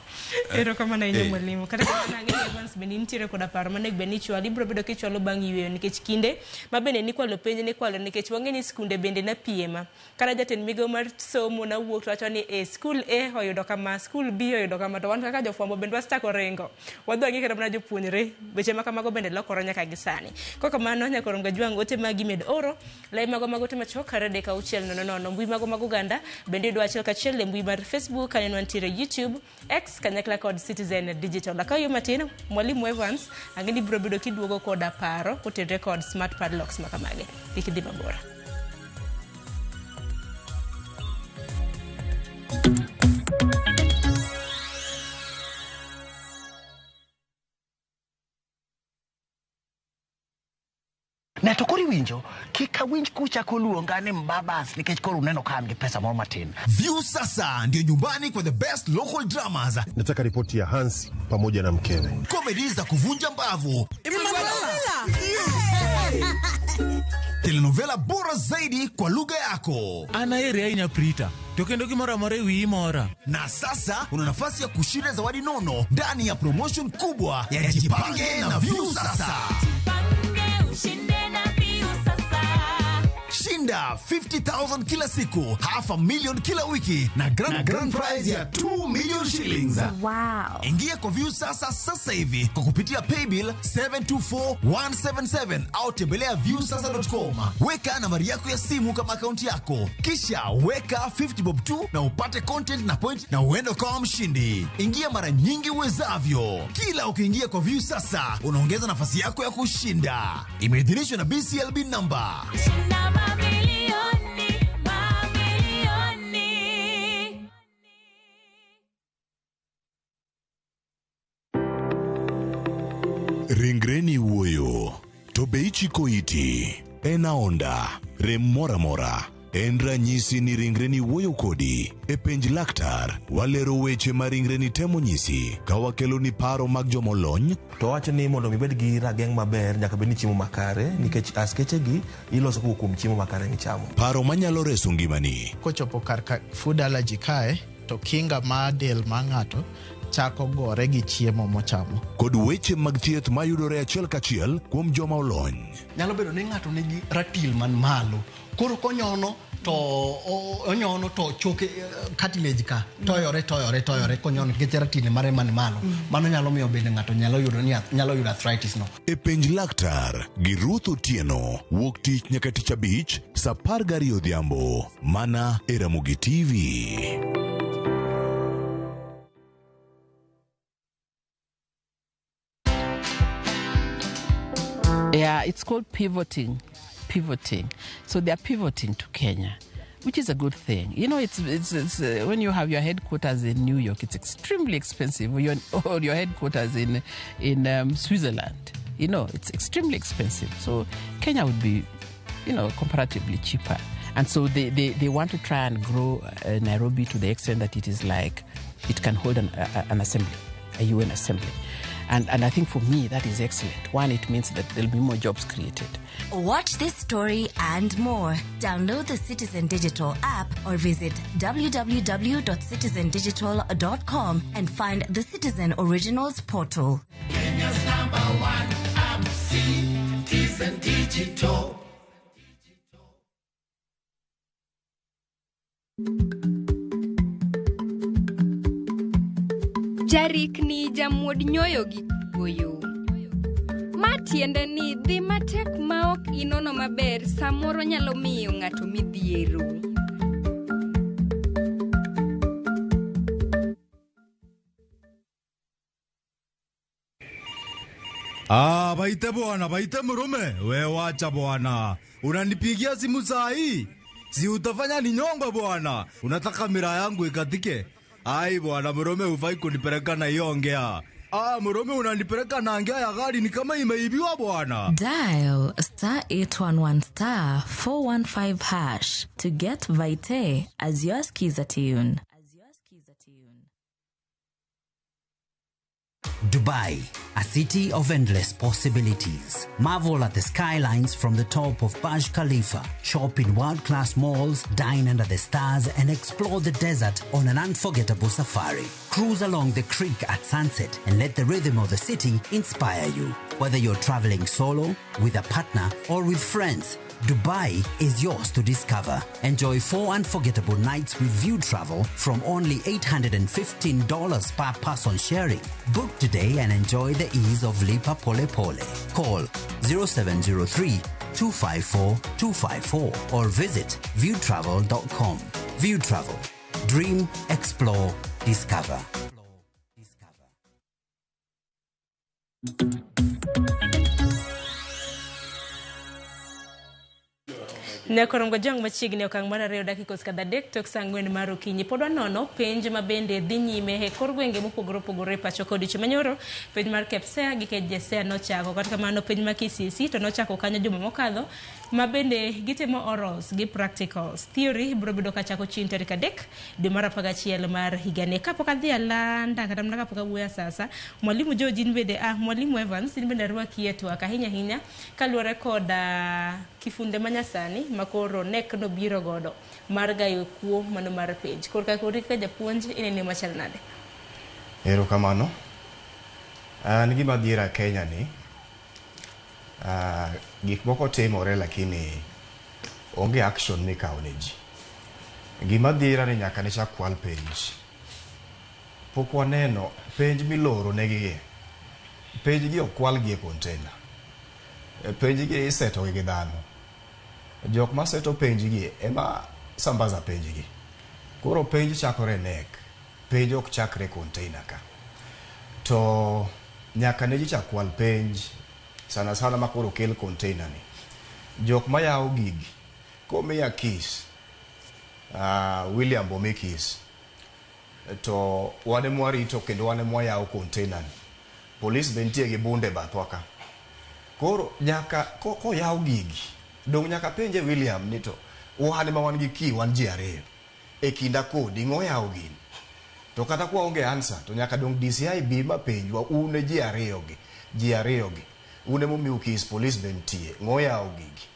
Erokamano ahinya mwalimu. Kata kamano ang'eyo ni Evans bende nitiere koda paro manego bed ni ichwalo, ibiro bedo kichwalo bang' yweyo nikech kinde ma bende nikwalo penj nikwalo nikech wang'e ni skunde bende napiema. Kata jatend migawo mar somo nawuok to wacho ni skul A oyudo kama, skul B oyudo kama, to wan kaka jofwambo bende wasechako ringo. Wadhi wang'i kata mana jopuonjre, weche ma kamago bende lokore nyaka gi sani. Kokamano nyaka rom gajwang' ote magi med oro, lai mago mag ote machuok 3 6 0 0 mbui mago mag oganda bende yudo achiel kachiel e mbui mar Facebook, kaneno wantiere YouTube, X kanyakla kod Citizen Digital. Akaw yo matin, Mwalimu Evans, ang'e ni biro bedo kiduogo koda paro kotenore kod smart padlocks ma kamagi. Kik idhi mabor. Ne to koro iwinjo, kik awinj kuchako luonga ni mbabas nikech koro uneno ka an gi pesa moro matin. View sasa ndio nyumbani kwa the best local dramas. Nataka ripoti ya Hansi pamoja na mkewe. Comedy za kuvunja mbavu. Telenovela bora zaidi kwa lugha yako. An aheri ahinya Prita, to kendo gimoro amora e wiyi mora. Na sasa una nafasi ya kushinda zawadi nono ndani ya promotion kubwa ya Jipange na Viusasa. Shinda 50,000 kila siku, half a million kila wiki na grand prize ya 2 million shillings. Wow. Ingia kwa Viusasa sasa hivi kwa kupitia paybill 724177 au tembelea viusasa.com. Weka nambari yako ya simu kama akaunti yako, kisha weka 50 bob tu na upate content na point na uende ukawa mshindi. Ingia mara nyingi uwezavyo. Kila ukiingia kwa Viusasa unaongeza nafasi yako ya kushinda. Imeidhinishwa na BCLB number. Ringreni wuoyo, to be ichiko iti? En aonda, rem moro amora. En ranyisi ni ringreni wuoyo kodi. E penj laktar, walero weche ma ringreni temo nyisi ka wakeloni paro mag jomolony. To wacho ni mondo mi ibed gi rageng' maber nyaka bed ni chiemo makare nikech askeche gi iloso kowuok kuom chiemo makare michamo. Paro manyalo reso ngimani. Kochopo kar ka food allergy kae to kinga mar del mar ng'ato chako gore gi chiemo mochamo. Kod weche mag thieth mayudore achiel kachiel kuom joma olony. Nyalo bedo ni ng'ato nigi ratil man malo, koro konyono to onyono to choke cartilage ka toyore toyore toyore konyono nikech ratil mare man malo. Mano nyalo miyo bende ng'ato nyalo yudo ni nyalo yudo arthritis no. E penj laktar gi Ruth Otieno wuok tich nyaka tich abich saa 12 odhiambo mana e Ramogi TV. Yeah, it's called pivoting. Pivoting. So they are pivoting to Kenya, which is a good thing. You know, it's when you have your headquarters in New York, it's extremely expensive. Or your headquarters in Switzerland, you know, it's extremely expensive. So Kenya would be, you know, comparatively cheaper. And so they want to try and grow Nairobi to the extent that it is like it can hold an assembly, a UN assembly. And I think for me, that is excellent. One, it means that there'll be more jobs created. Watch this story and more. Download the Citizen Digital app or visit www.citizendigital.com and find the Citizen Originals portal. Kenya's number one app, Citizen Digital. Jarikni jamuod nyoyo gi goyo. Ma tiende ni dhi matek ma ok inono maber samoro nyalo miyo ng'ato midhiero. Ah, baite bwana, baite murume. We wacha bwana. Unanipigia simu saa hii? Si utafanya ni nyongo bwana. Unataka mira yangu ikatike? Ai bwana murume, hufai kunipeleka na hiyo ongea. Ah, murume unanipeleka na ngea ya gari ni kama imeibiwa bwana. Dial star 811 star 415 hash to get Vite as your skiza tune. Dubai, a city of endless possibilities. Marvel at the skylines from the top of Burj Khalifa, shop in world-class malls, dine under the stars, and explore the desert on an unforgettable safari. Cruise along the creek at sunset and let the rhythm of the city inspire you. Whether you're traveling solo, with a partner, or with friends, Dubai is yours to discover. Enjoy 4 unforgettable nights with View Travel from only $815 per person sharing. Book today and enjoy the ease of Lipa Pole Pole. Call 0703 254 254 or visit viewtravel.com. View Travel. Dream, explore, discover. Nyakorongo jang machiegni okang' mar 2 dakika osekadho 3 tok saa 4 mar okinyi. Pod wanono penj ma bende dhi nyime e kor gwenge mopogore opogore pacho kod odiechieng' manyoro. Penj mar KPSEA gi KJSEA nochako, kata kamano penj mar KCSE to nochako kanyo juma mokadho. Ma bende gitimo orals gi practicals. Theory biro bedo kachako chieng' tarik 3 dwe mar 11 mar higani. Kapok adhi alanda kata mana kapok awuoyo sasa, Mwalimu George in bende, Mwalimu Evans in bende arwaki e twak ahinya ahinya kaluwore kod kifunde manyasani makoro KNEC nobiro godo mar gayo kuo mano mar penj. Korka kori kaka japuonj inene machal nade? Erokamano. An gima dhiera Kenya ni gik moko timore lakini onge action mikawo ne ji. Gima dhiera ni nyaka ne chak kwal penj. Pok waneno penj miloro negi gi. Penj gi ok kwal gi e container. Penj gi iseto gi dhano. Jok ma seto penj gi ema sambaza penj gi. Koro penj chakore KNEC. Penj ok chakre container ka. To nyaka ne ji chak kwal penj sana sana ma koro kel container ni. Jok mayawo gigi komiya keys, William bomi keys, to wan ema warito kendo wan ema wayawo container ni. Polis be nitie gi bunde bathwa ka. Koro nyaka koyaw gigi, dong' nyaka penje William ni to wan ema wan gi key, wan ji ariyo. E kinda kodi, ng'o yawo gini? To kata kwaonge answer, to nyaka dong' DCI bi ma penjwa, un e ji ariyo gi, ji ariyo gi. Un emomiu keys, polis be nitie, ng'o yawo gigi?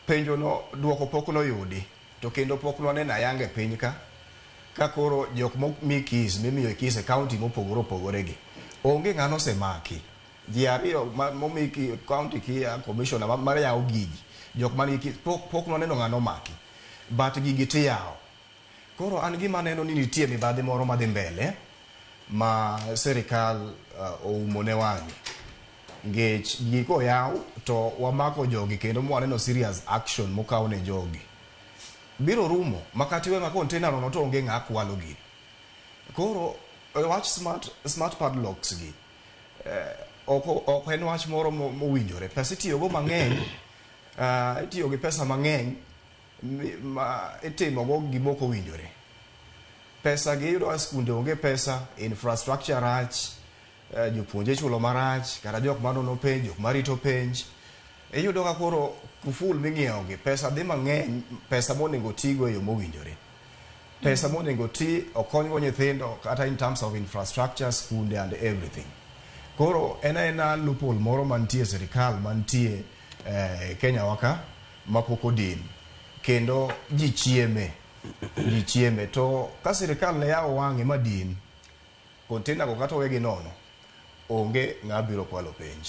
Penjo no duoko pok noyudi, to kendo pok nwaneno ayanga e piny ka, ka koro jok momi keys, mimiyo keys e county mopogore opogore gi, onge ng'ano osemaki. Ji ariyo momi county kia commissioner mar yawo gigi, jok man gi keys, pok nwaneno ng'ano omaki. But gigi tiyawo. Koro an gima aneno ni nitie mibadhi moro madhi mbele ma sirikal oumo ne wang'e. Ngech gigi koyaw to wamako jogi kendo mwaneno serious action mokaw ne jogi. Biro rumo makati we ma container no to onge ng'a kwalo gini. Koro wach smart padlocks gi ok en wach moro mowinjore. Pesa itiyogo mang'eny, itiyo gi pesa mang'eny ma itimogo gima ok owinjore. Pesa gi iyudo ka skunde onge pesa, infrastructure rach, jopuonje ichulo marach, kata jok manono penj, jok marito penj. Iyudo ka koro kuful ming'iewo gi, pesa dhi mang'eny, pesa monego tigo e yo mowinjore. Pesa monego ti okonygo nyithindo kata in terms of infrastructure, skunde and everything. Koro en aena loophole moro mantie e sirikal mantie Kenya wa ka mapok odin. Kendo ji chieme, ji chieme. To ka sirikal ne yawo wang'e madin, container go kata owegi nono, onge ng'a biro kwalo penj.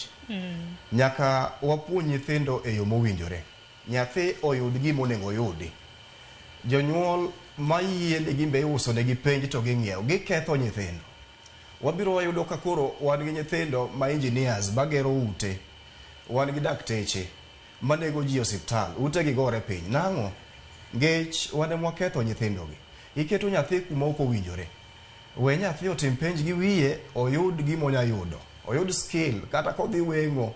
Nyaka wapuonj nyithindo e yo mowinjore. Nyathi oyud gima onego oyudi. Jonyuol mayie ni gin be iuso negi penj to ging'iewo, giketho nyithindo. Wabiro wayudo ka koro wan gi nyithindo ma engineers magero ute, wan gi dakteche manego ji e osiptal, ute gi gore piny. Nang'o? Ngech wan ema waketho nyithindogi. Iketo nyathi kuma ok owinjore. We nyathi otim penj gi wiye, oyud gima onya yudo. Oyud skill, kata kodhi weng'o,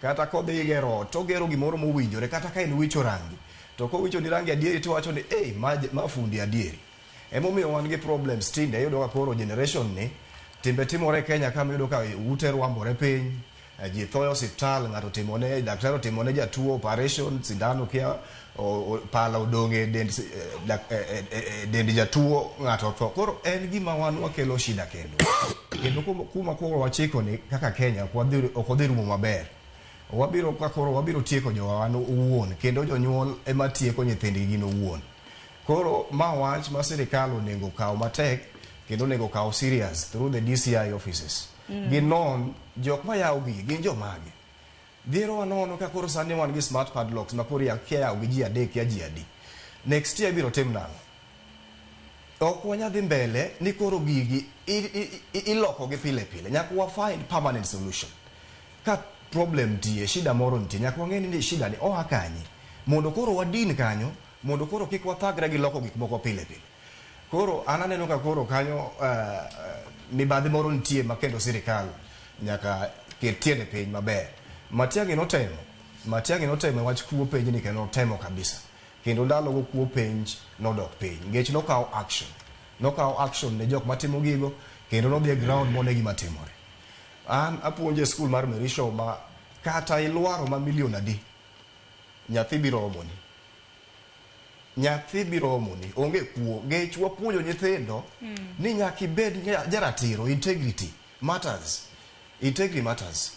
kata kodhi gero ot, togero gimoro mowinjore, kata ka en wicho rangi. To kowicho ni rangi adieri tiwacho ni, "Ei, ma fundi adieri." Emomiyo wan gi problems tinde, iyudo ka koro generation ni, timbe timore e Kenya ka miyudo ka ute rwambore piny, ji tho e osiptal, ng'ato timone, daktari otimone jatuo operation, sindano kia, pala odong' e dend jatuo, ng'ato otho. Koro en gima wan wakelo shida kendo. Kendo kuma koro wachiko ni kaka Kenya ok odhi rumo maber. Wabiro ka koro wabiro tieko jowa wan owuon, kendo jonyuol ema tieko nyithindgi gin owuon. Koro ma wach ma sirikal onego kaw matek kendo onego kaw serious through the DCI offices. Ginon jok mayawo gigi gin jomage. Dhiero wanono ka koro sani wan gi smart padlocks ma koro kia yawo gi ji adek kia ji adi. Next year ibiro tim nang'o? Ok wanyal dhi mbele ni koro gigi iloko gi pile pile. Nyaka wa find permanent solution. Ka problem nitie, shida moro nitie, nyaka wang'e ni shida ni oa kanye. Mondo koro wadin kanyo, mondo koro kik wathagre gi loko gik moko pile pile. Koro an aneno ka koro kanyo mibadhi moro nitie ma kendo sirikal nyaka ket tiende piny maber. Matiang'i notemo, Matiang'i notemo e wach kuo penj ni kendo notemo kabisa. Kendo ndalogo kuo penj nodok piny. Ngech nokawo action. Nokawo action ne jok matimo gigo kendo nodhi e ground mone gima timore. An apuonjo e skul mar Merishaw ma kata ilwaro ma milion adi. Nyathi biro omoni. Nyathi biro omoni. Onge kuo. Ngech wapuonjo nyithindo ni nyaka ibed jaratiro. Integrity matters. Integrity matters.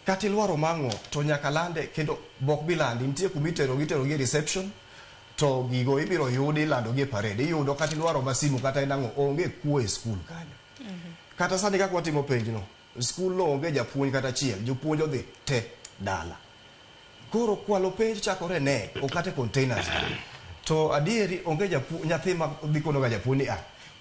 Kata ilwaro mang'o to nyaka lande kendo bok bilandi. Nitie kuma itero gi e reception to gigo ibiro yudi ilando gi e parade. Iyudo kata ilwaro ma simu kata en ang'o, onge kuo e skul kanyo. Kata sani kaka watimo penjno, skul no onge japuonj kata achiel, jopuonj odhi te dala. Koro kwalo penj chakore ne okate containers. To adieri onge nyathi ma dhi kono ga japuonj ni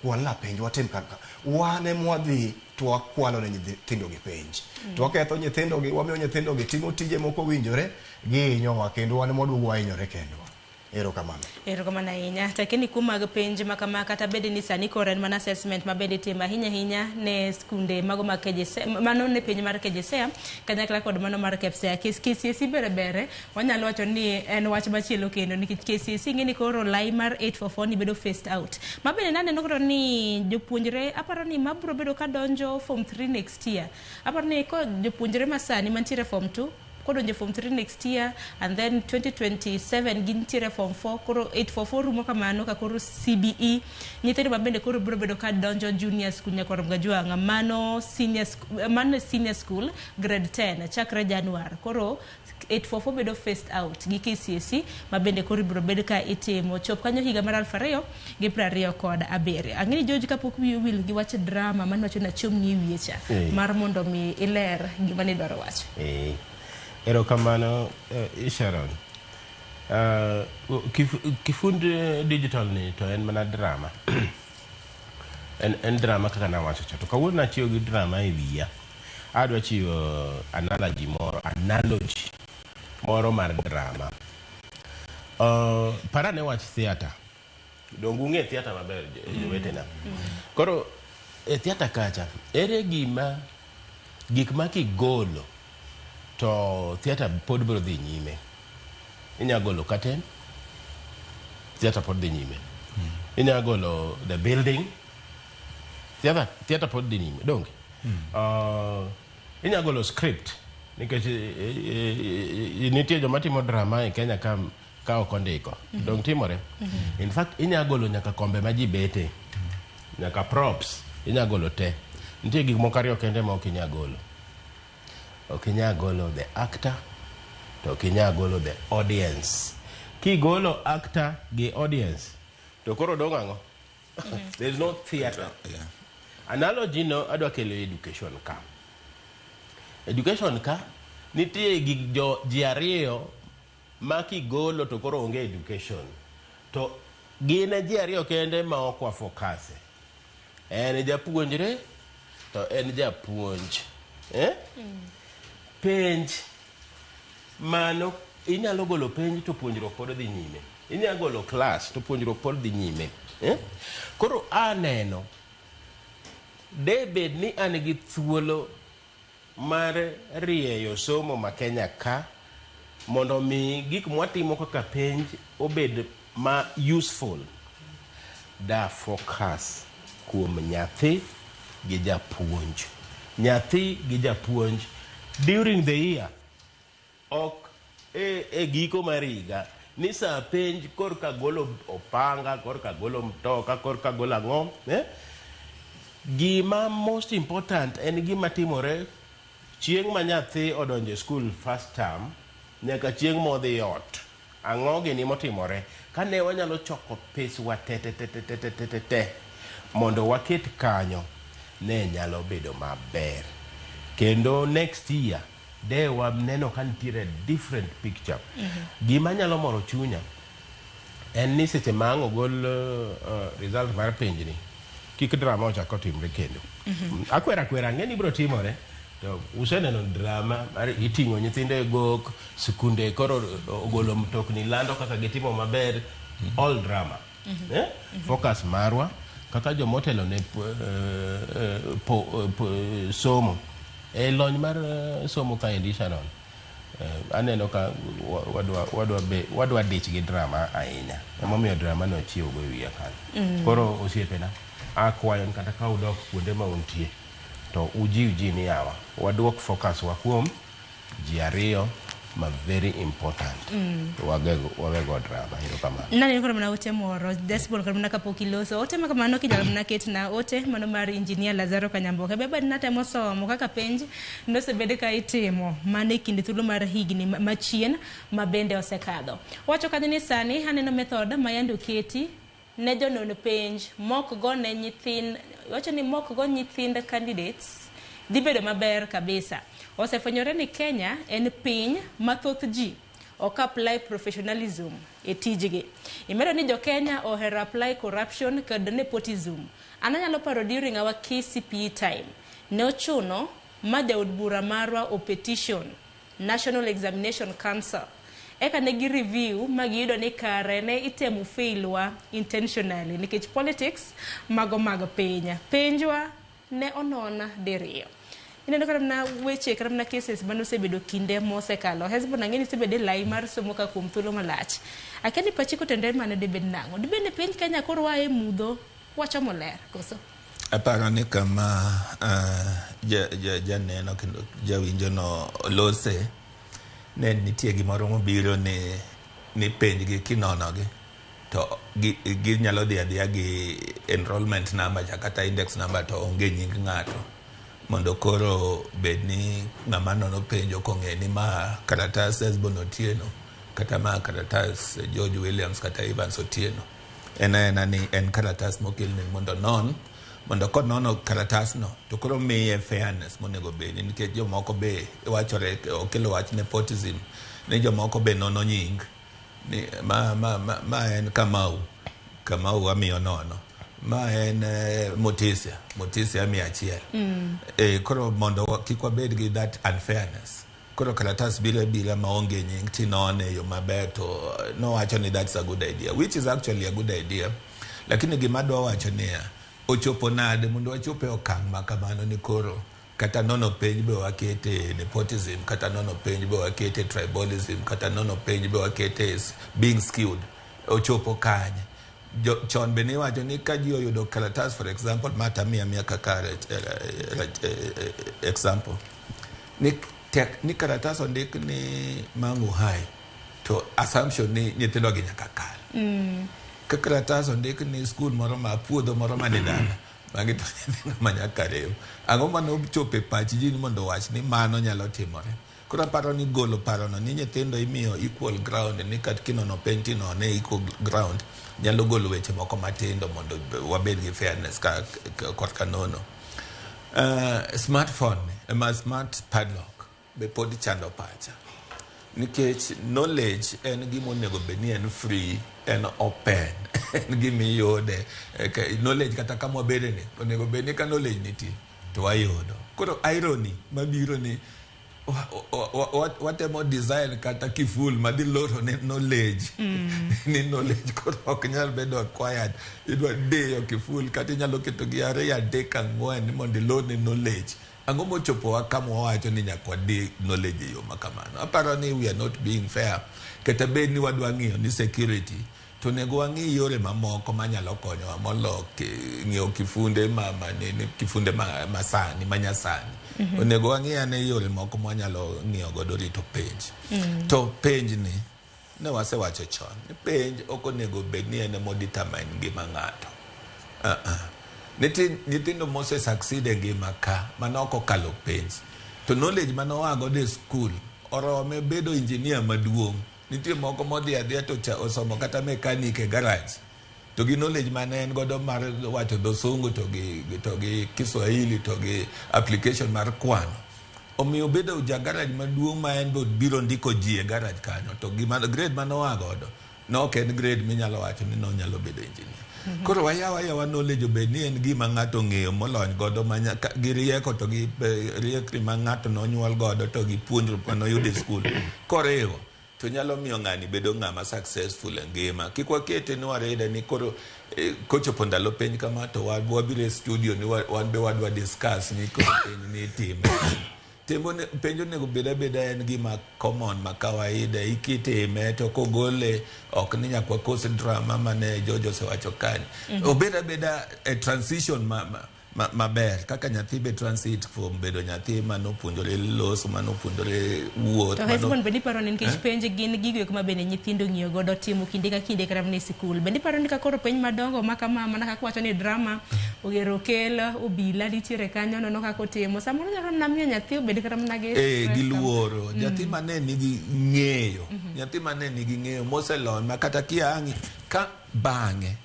kwalna penj watim kaka. Wan ema wadhi to wakwalo ne nyithindo gi penj. To waketho nyithindo gi, wamiyo nyithindo gi timo tije moko owinjore, gihinyowa kendo wan ema waduogo wahinyore kendwa. Erokamano. Erokamano ahinya. Takeni kuom mag penj ma kama kata bed ni sani koro en mana assessment ma bende itimo ahinya ahinya ne skunde mago mag KJSEA, mano ne penj mar KJSEA kanyakla kod mano mar KPSEA. KCSE bere bere wanyalo wacho ni en wach machielo kendo nikech KCSE ing'e ni koro lai mar 844 ni bedo phased out. Ma bende naneno koro ni jopuonjre aparo ni mabiro bedo ka donjo form 3 next year. Aparo ni ko jopuonjre masani mantiere form 2 kodonjo form 3 next year and then 2027 gintiere form 4 koro 844 rumo kamano ka koro CBE nyithindo ma bende koro biro bedo ka donjo junior school nyaka rom gajwang'a mano senior mano senior school grade 10 chakre Januar koro 844 bedo phased out gi KCSE ma bende koro ibiro bed ka itimo chop kanyo higa mar 2027. Ang'e ni George kapok wiyi owil gi wach drama mane wacho ni achomni e wiye cha mar mondo mi iler gima nidwaro wacho. Erokamano Sharon. Kifund digital ni to en mana drama. En drama kaka nawacho cha. To kawuono nachiwo gi drama e wiya. Adwa chiwo analogy moro mar drama. Parane wach theatre. Donge ung'e theatre maber jowetena. Koro e theatre kacha, ere gima gik ma kigolo to theatre pod biro dhi nyime. Inya golo curtain, theatre pod dhi nyime. Inya golo the building, theatre pod dhi nyime, donge? Inya golo script, nikech nitie joma timo drama e Kenya ka ok ondiko. Dong timore? In fact, inya golo nyaka kombe ma ji bete, nyaka props, inya golo te. Nitie gik moko ariyo kende ma ok inya golo. Ok inya golo the actor, to ok inya golo the audience. Kigolo actor gi audience, to koro dong' ang'o? There is no theatre. Analogy no adwa kelo education ka. Education ka, nitie gik ji ariyo ma kigolo to koro onge education. To gin e ji ariyo kende ma ok wa focus. En japuonjre to en japuonj. Penj mano inyalo golo penj to puonjruok pod dhi nyime. Inyalo golo class to puonjruok pod dhi nyime. Koro aneno de bed ni an gi thuolo mar rieyo somo ma Kenya ka mondo mi gik mwatimo kaka penj obed ma useful. Da focus kuom nyathi gi japuonj. Nyathi gi japuonj during the year ok e giko mar higa ni sa penj korka golo opanga, korka golo mtoka, korka golo ang'o, Gima most important en gima timore chieng' ma nyathi odonjo e school first term nyaka chieng' modhi ot. Ang'o gini motimore? Kane wanyalo choko peswa te te te te te te te te mondo waket kanyo ne nyalo bedo maber. Kendo next year de waneno ka nitiere different picture. Gima nyalo moro chunya en ni seche ma ang' ogol result mar penjni kik drama ochak otimre kendo. Akwera kwera ang'e ni biro timore to useneno drama mar iting'o nyithindo e gok, skunde koro ogolo mtokni lando kaka gitimo maber, all drama. Focus marwa kaka jomotelo ne somo e lony mar somo kaendi Sharon. Aneno ka wadwa dich gi drama ahinya. Emomiyo drama no chiewo go e wiya kanyo. Koro osiepena, akwayo ni kata ka udok kuonde ma untie to ujiw ji ni yawa waduok focus wa kuom ji ariyo Ma very important. Wawego drama. Erokamano. Naneno koro mana ote moro Desbon koro mana kapok iloso ote ma kamano kinyalo mana ketna ote mano mar engineer Lazaro Kanyamboke bebe natemo somo kaka penj nosebed ka itimo mana e kind thuolo mar higni machien ma bende osekadho. Wacho kanyo ni sani aneno method ma yande oketi ne jonon penj mok go ne nyithind wacho ni mok go nyithind candidates dhi bedo maber kabisa. Osefwenyore ni Kenya en piny ma thoth ji ok apply professionalism e tijgi. Imedo ni jo Kenya ohero apply corruption kod nepotism. An anyalo paro during our KCPE time, ne ochuno ma jaod bura marwa o petition National Examination Council. Eka ne gi review ma giyudo ni kare ne itemo fail wa intentionally nikech politics mago mag piny. Penjwa ne onon diriyo. Ineno kata mana weche kata mana cases mane osebedo kinde mosekalo. Hesbon ang'e ni isebedo e lai mar somo ka kuom thuolo malach. Akia ni pachi kotenore mano dibed nang'o? Dibed ni piny Kenya koro waa e mudho wachomo ler koso? Aparo ni kama janeno kendo jawinjo no lose ne nitie gimoro mobiro ni penjgi kinonogi to ginyalo dhi adhiya gi enrollment number cha kata index number to onge nying ng'ato mondo koro bed ni ng'ama nono penj ok ong'e ni ma kalatas Hesbon Otieno kata ma kalatas George Williams kata Evans Otieno. En aena ni en kalatas mokelne mondo onon mondo konono kalatasno to koro miye fairness monego bedi nikech jomoko be wachore okelo wach nepotism ni jomoko be nono nying ni ma en Kamau, Kamau amiyo nono, ma en Mutisia, Mutisia amiyo achiel. Koro mondo kik wabed gi that unfairness. Koro kalatas biro abira maonge nying tinone e yo maber to nowacho ni that's a good idea, which is actually a good idea. Lakini gima adwa wacho niya, ochopo nade mondo wachop e okang' ma kamano ni koro kata nono penj be wakete nepotism, kata nono penj be wakete tribalism, kata nono penj be wakete being skewed. Ochopo kanye? Chon be niwacho ni ka ji oyudo kalatas, for example, ma tamiya miya kaka example, ni tek ni kalatas ondik ni Mangu High, to assumption ni nyithindo gi nyaka kal. Ka kalatas ondik ni skul moro ma puodho moro mane dala, magi to nyithindo ma nyaka riw. Ang'o mane ochopo e pach ji ni mondo owach ni mano nyalo timore? Koro aparo ni golo parono ni nyithindo imiyo equal ground, ni kata kinono penj tinone equal ground, nyalo golo weche moko matindo mondo wabed gi fairness ka korka nono. Smartphone, ma smart padlock be pod chando pacha. Nikech knowledge en gima onego bed ni en free, en open, en gima iyude. Knowledge kata kama wabede ni, onego bed ni ka knowledge nitie, to wayudo. Koro irony mabiro ni, watemo design kata kiful madhi loro ne knowledge. Ni knowledge koro ok nyal bedo acquired. Idwa diyo kiful kata inyalo keto gi ariyo adek ang'wen ni mondo ilor ne knowledge. Ang'o mochopowa kama wawacho ni nyaka wadi knowledge e yo ma kamano? Aparo ni we are not being fair. Kata bed ni wadwa ng'iyo ni security, to onego wang'i yore mamoko manyalo konyowa molo ng'iyo kifunde kifunde masani, manyasani. Onego wang'i ane yore moko mwanyalo ng'iyo godo rito penj. To penj ni, ne wasewacho chon, ni penj ok onego bed ni en emo determine ngima ng'ato. Nitie nyithindo mose succeed e ngima ka, mane ok okalo penj. To knowledge mane oa godo e school, orome bedo engineer maduong'. Nitie moko modhi adhiya to osomo kata mechanic e garage. To gi knowledge mane en godo mar wacho dho sungu to gi Kiswahili to gi application mar kwano. Omiyo bedo ja garage maduong' ma en be biro ndiko ji e garage kanyo. To gima grade mane oa godo, ne ok en grade minyalo wacho ni nonyalo bedo engineer. Koro wayawa yawa knowledge obed ni en gima ng'ato ong'eyo molony godo gi rieko to gi riekni ma ng'ato nonyuol godo to gi puonjruok mane oyudo e skul. Koriwo, to nyalo miyo ng'ani bedo ng'ama successful e ngima. Kik wakete ni waride ni koro kochopo ndalo penj kama to wabiro e studio ni wan be wadwa discuss ni koro penj ni itime. Penj onego bed abeda en gima common ma kawaida, ikitime to kogole ok ni nyaka wakos drama mane George osewacho kanyo. Obed abeda e transition maber kaka nyathi be transit from bedo nyathi manopuonjore loso, manopuonjore wuoth. To Hesbon, bende iparo ni nikech penj gin gigo eko ma bende nyithindo ng'iyo godo timo kinde ka kinde kata mana e sikul, bende iparo ni ka koro penj madongo ma kama, mana kaka wacho ni drama ogero kel obila nitiere kanyo nono kaka otimo, samoro nyalo mana miyo nyathi obed kata mana gi gi luoro. Nyathi mane nigi ng'eyo, nyathi mane nigi ng'eyo moselony ma kata kiang'i ka bang'e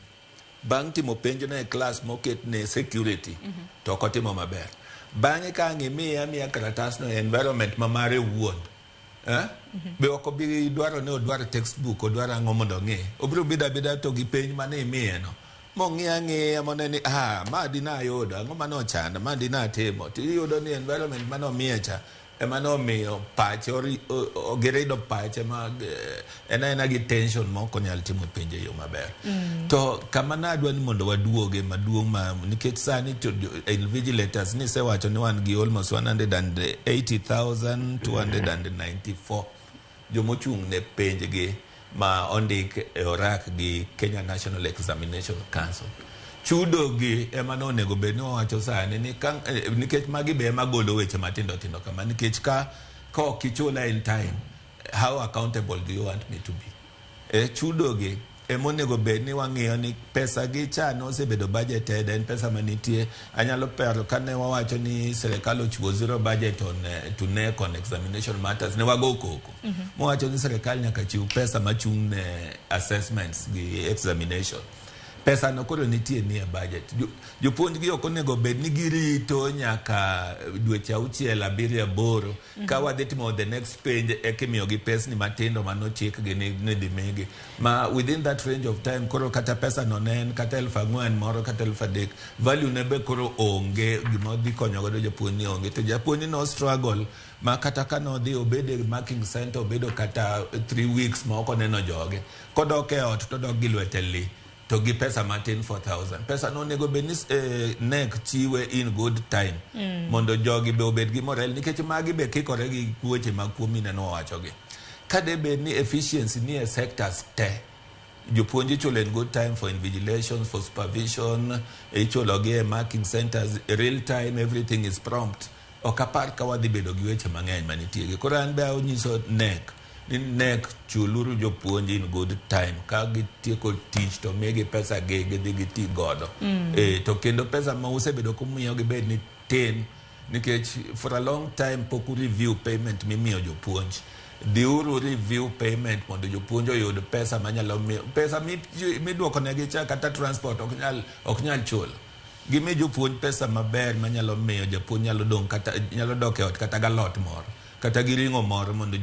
bang' timo penj no e klas moket ne security to ok otimo maber, bang'e ka ang' imiye amiya kalatasno e environment ma mare owuon, be ok obi dwaro ni odwar textbook, odwar ang'o mondo ong'i. Obiro bedo abeda to gi penj mane imiye no mong'i ang'iya mone ni ma dina ayudo ang'o mane ochanda, ma dina atimo. To iyudo ni environment mane omiye cha ema nomiyo pache ogirido pache ma en aena gi tension ma ok onyal timo penj e yo maber. To kama nadwa ni mondo waduoge maduong' ma nikech sani to invigilators nisewacho ni wan gi almost 180,294 jomochung' ne penj gi ma ondik e orak gi Kenya National Examination Council. Chudo gi ema nonego bed ni wawacho sani ni ka, nikech magi be ema golo weche matindo tindo kama, nikech ka ok ichula in time, how accountable do you want me to be? Chudo gi ema onego bed ni wang'iyo ni pesa gi cha nosebedo budgeted, en pesa manitie. Anyalo paro kane wawacho ni sirikal ochiwo zero budget on to NEC on examination matters, ne wago koko mowacho ni sirikal nyaka chiw pesa machung' ne assessments gi examination. Pesa no koro nitie nie budget. Jopuonj gi ok onego bed ni girito nyaka dweche 6, 7, 8 ka wadhi timo the next penj eka imiyogi pesni matindo manochik gi ni dhi migi ma within that range of time. Koro kata pesa no ne en kata 4,000 moro kata 3,000, value ne be koro onge gima odhi konyo godo japuonj ni onge. To japuonj no struggle ma kata ka nodhi obedo e marking center, obedo kata 3 weeks ma ok oneno joge, kodok e ot to odok gi lwete li to gi pesa matin 4,000. Pesa no onego bed ni NEC chiwe in good time mondo jogi be obed gi morale, nikech magi be kikore gi weche mag kuo mineno wawachogi. Ka de bed ni efficiency ni e sectors te, jopuonj ichulo in good time for invigilation, for supervision, ichulo gi e marking centers real time, everything is prompt, ok apar ka wadhi bedo gi weche mang'eny manitie gi. Koro an be anyiso NEC ni NEC chuluru jopuonj in good time. Ka gitieko tich to migi pesa gi gidhi giti godo. To kendo pesa ma usebedo kumiyogi bed ni tin, nikech for a long time pok u review payment mimiyo jopuonj. Dhiuru review payment mondo jopuonj oyud pesa manyalo miyo pesa miduoko negi cha kata transport ok nyal chulo. Gimi jopuonj pesa maber manyalo miyo japuonj nyalo dong' kata nyalo dok e ot kata galot moro kata gi ring'o moro mondo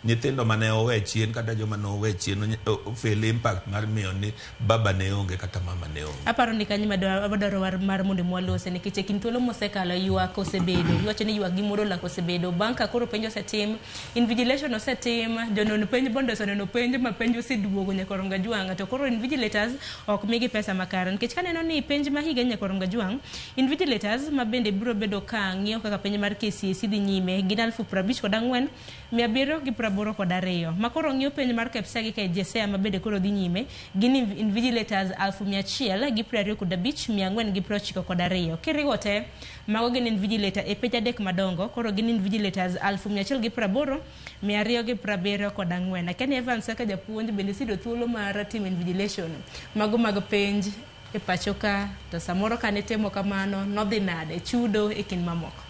nyithindo mane owe chien kata joma ne owe chien feel impact mar miyo ni baba ne onge kata mama ne onge. Aparo ni kanyo madwaro mar mondo mwalose, nikech e kind thuolo mosekalo ywak osebedo, iwacho ni ywak gi muodo lak osebedo bang' ka koro penj osetim, invigilation osetim, jonon penj bondo oseneno penj ma penj oseduogo nyaka Ronga Jwang', to koro invigilators ok migi pesa makare, nikech kaneno ni penj ma higa nyaka Ronga Jwang', invigilators ma bende biro bedo ka ng'iyo kaka penj mar KCSE dhi nyime gin 55,782, ma koro ng'iyo penj mar KPSEA gi KJSEA ma bende koro dhi nyime gin invigilators 125,492. Kiriwo te mago gin invigilator e penj 3 madongo, koro gin invigilators 180,274. Akia ni Evans kaka japuonj bende iseyudo thuolo mar timo invigilation mago mag penj e pacho ka, to samoro kane timo kamano nodhi nade chudo e kind mamoko?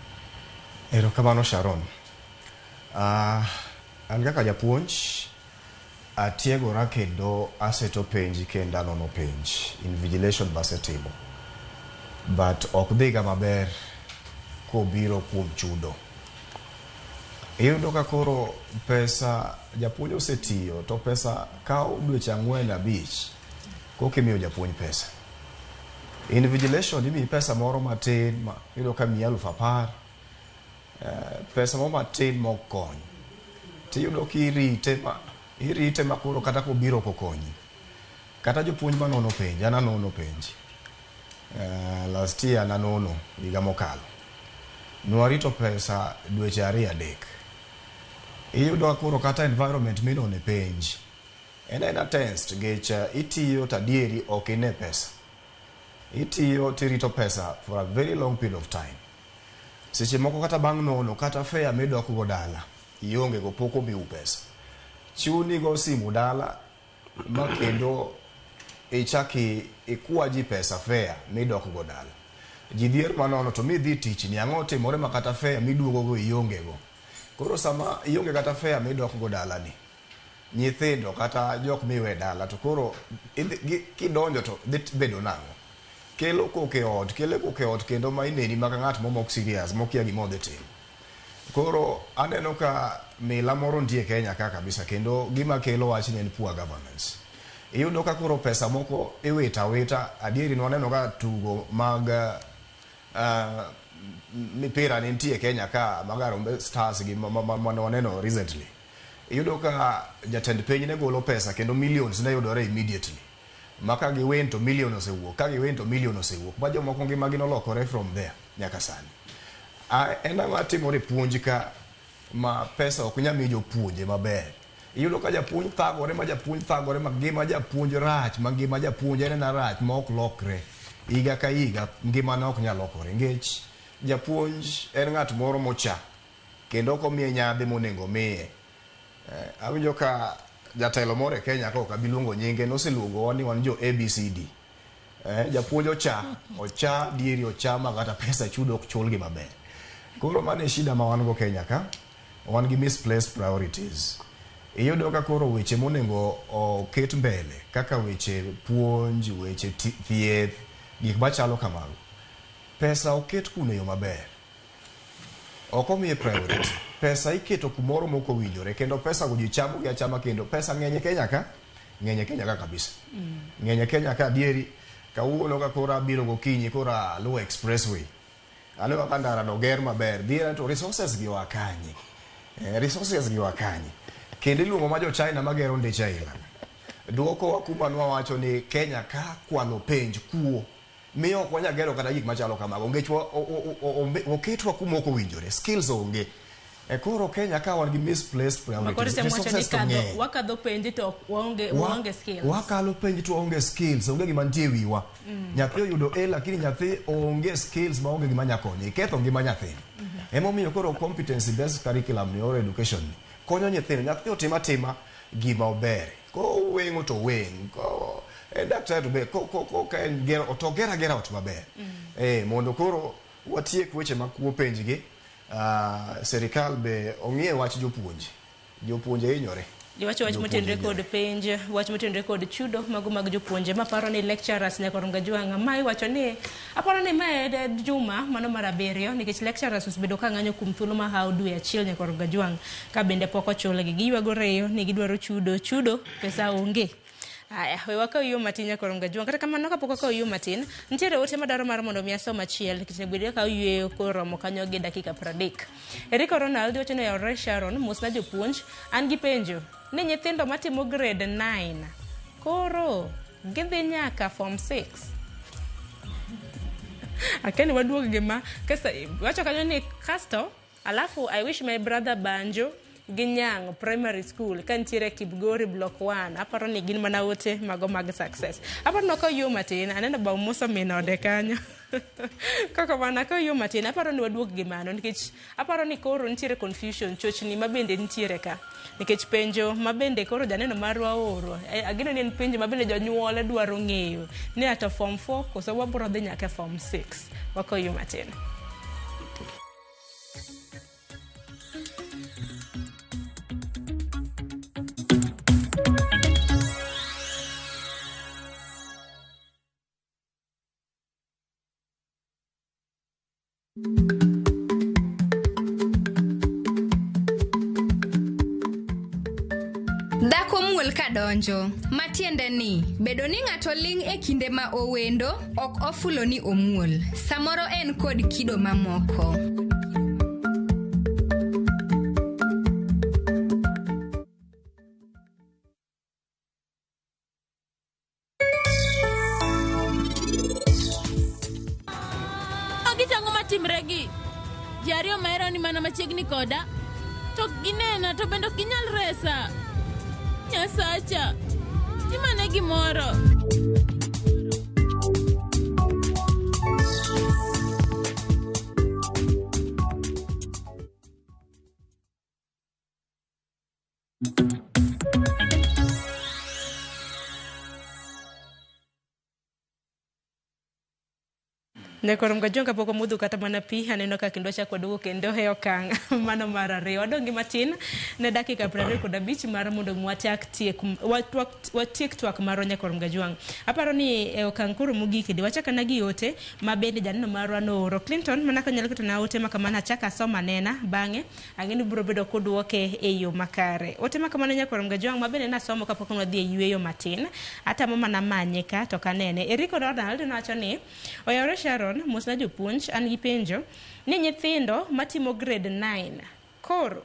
Erokamano Sharon. An kaka japuonj atiegora kendo aseto penj kendo anono penj. Invigilation basetimo. But ok dhiga maber kobiro kuom chudo. Iyudo ka koro pesa japuonj osetiyo to pesa kawo dweche 4 5 koka imiyo japuonj pesa. Invigilation imiyi pesa moro matin ma iyudo ka miyi 10,000, pesa moro matin mok kony. Tiyudo ki irite ma koro kata kobiro ok okonyi. Kata jopuonj manono penj, an anono penj. Last year nanono higa mokalo. Nwarito pesa dweche 2 3. Iyudo ka koro kata environment minone penj en aena tensed nikech itiyo to adieri ok ine pesa. Itiyo tirito pesa for a very long period of time. Seche moko kata bang' nono kata fare midok go dala ionge go pok omiu pesa. Chuni go simu dala ma kendo ichak ikwa ji pesa fare midok go dala. Ji dhier manono to midhi tich ni ang'o timore ma kata fare miduogo go ionge go. Koro sama ionge kata fare midok go dala ni, nyithindo kata jok miwe dala to koro kidonjo to dhi bedo nang'o? Kelo koko e ot, kelo koko e ot kendo ma ineni maka ng'at momok serious mokia gima odhi timo. Koro aneno ka mila moro nitie Kenya ka kabisa kendo gima kelo wachni en poor governance. Iyudo ka koro pesa moko iwito awita, adieri nwaneno ka tugo mag mipira ne nitie Kenya ka mag Harambee Stars gi mane waneno recently. Iyudo ka jatend piny ne golo pesa kendo millions ne yudore immediately. Ma ka giwin to million osewuok, ka giwin to million osewuok. Ma jomoko ngimagi nolokore from there nyaka sani. En ang'o timore e puonj ka ma pesa ok nyal mi jopuonje maber. Iyudo ka japuonj thagore ma japuonj thagore ma ngima japuonj rach ma ngima japuonj en ena rach ma ok lokre. Higa ka higa ngimane ok nyal lokore. Nikech japuonj en ng'at moro mocha kendo ok omiye nyadhi monego miye. Awinjo ka jatelo moro e Kenya ka ok abi luongo nyinge noseluongowa ni wan jo ABCD. Japuonj ocha dieri ocha ma kata pesa chudo ok chulgi maber. Koro mano e shida ma wan go Kenya ka. Wan gi misplaced priorities. Iyudo ka koro weche monego oket mbele kaka weche puonj, weche thieth, gik machalo kamago. Pesa oket kuno e yo maber. Ok omiye priority. Pesa iketo kumoro mok owinjore kendo pesa go ji chamo gi achama kendo pesa ng'eny e Kenya ka. Ng'eny e Kenya ka kabisa. Ng'eny e Kenya ka adieri. Kawuono ka koro abiro gokinyi koro aluwo expressway. Aneno ka ndara no ger maber. Dhier to resources gi oa kanye? Resources gi oa kanye? Kendo iluongo ma jo China magero ndeche aila. Duoko wa kuma nwawacho ni Kenya ka kwalo penj kuo. Miyo ok wanyal gero kata gik machalo kamago. Nikech oketwa kuma ok owinjore. Skills onge. Koro Kenya ka wan gi misplaced priorities. Resources to ng'eny. Wakadho penj to waonge skills. Wakalo penj to waonge skills. Onge gima nitie e wiwa. Nyathi oyudo A lakini nyathi onge skills ma onge gima nyalo konye. Iketho ngima nyathini. Emomiyo koro competency based curriculum ni or education ni konyo nyithindo. Nyathi otim atima gima ober. Ko weng'o to weng'. Ko en daktari to be ko ka en gero to ger agera ot maber. Mondo koro watiek weche mag kuo penj gi. Serikal be ong'ie wach jopuonje. Jopuonje hinyore. Iwacho wach motenore kod penj, wach motenore kod chudo mago mag jopuonje. Maparo ni lecturers nyaka Ronga Jwang'a. Ma iwacho ni aparo ni ma en juma mano mar 7 nikech lecturers osebedo ka ng'anyo kuom thuolo mahawo dwe achiel nyaka Ronga Jwang' ka bende pok ochulgi. Giywago reyo ni gidwaro chudo, pesa onge. Aya, we wakaw yo matin nyaka Ronga Jwang'. Kata kamano kapok wakaw yo matin, nitiere ote madwaro mar mondo mi asom achiel nikech onego bed ka oyweyo koromo kanyo gi dakika 30. Eriko Ronald wacho ni oyawore Sharon, mosna jopuonj, an gi penjo ni nyithindo matimo grade 9 koro gidhi nyaka form 6. Akeni waduog gi ma kesa wacho kanyo ni kasto alafu I wish my brother Banjo gi Nyang' Primary School ka nitiere Kibgori Block 1. Aparo ni gin mana ote mago mag success. Aparo ni wakaw yo matin, aneno ba umoso min ode kanyo. Kaka mana akaw yo matin, aparo ni waduog gi mano nikech aparo ni koro nitiere confusion, chochni ma bende nitiere ka. Nikech penjo ma bende koro janeno marwa ooro, ageno ni en penjo ma bende jonyuol dwaro ng'eyo ni ato form 4 koso wabro dhi nyaka form 6. Wakaw yo matin. Dhako muol ka donjo, matiende ni bedo ni ng'ato ling' e kinde ma owendo ok ofulo ni omuol. Samoro en kod kido mamoko. Magi tang'o matimre gi? Ji ariyo mahero ni mana machiegni koda, to ok ginena to bende ok ginyal resa. Nyasacha, timane gimoro. Nyakorom Kajwang' kapok omodho kata mana pi, aneno ka kendo achako waduogo kendo e okang' mano mar ariyo. Wadong' gi matin ne dakika 25 mar mondo mi wachak tiek watiek twak marwa Nyakorom Kajwang'. Aparo ni e okang' koro mogik di wachak ana gi ote ma bende janeno marwa nooro. Clinton mana ka nyalo ketona ote ma kamano achak asom anena bang'e ang'e ni ubiro bedo kudwoke e yo makare. Ote ma kamano Nyakorom Kajwang' ma bende nasomo kapok nwadhi e yueyo matin. Atamo mana manye ka to ok anene. Eriko Ronald nowacho ni Oyawore Sharon, mosna jopuonj, an gi penjo ni nyithindo matimo grade 9 koro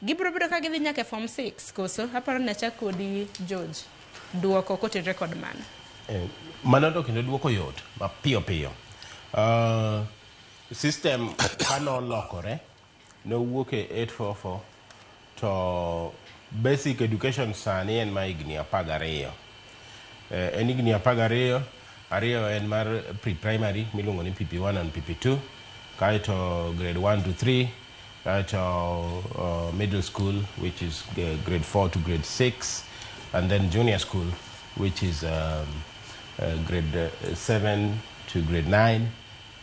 gibiro bedo ka gidhi nyaka e form 6 koso? Aparo ni achak kodi George duoko kotenore kod mano. Mano to kendo duoko yot mapiyo piyo. System kanolokore nowuok e 844 to basic education sani en ma higni 12. En higni 12, ariyo en mar pre-primary miluongo ni PP1 and PP2, kaeto grade 1 to 3, kaeto middle school which is grade 4 to grade 6, and then junior school which is grade 7 to grade 9,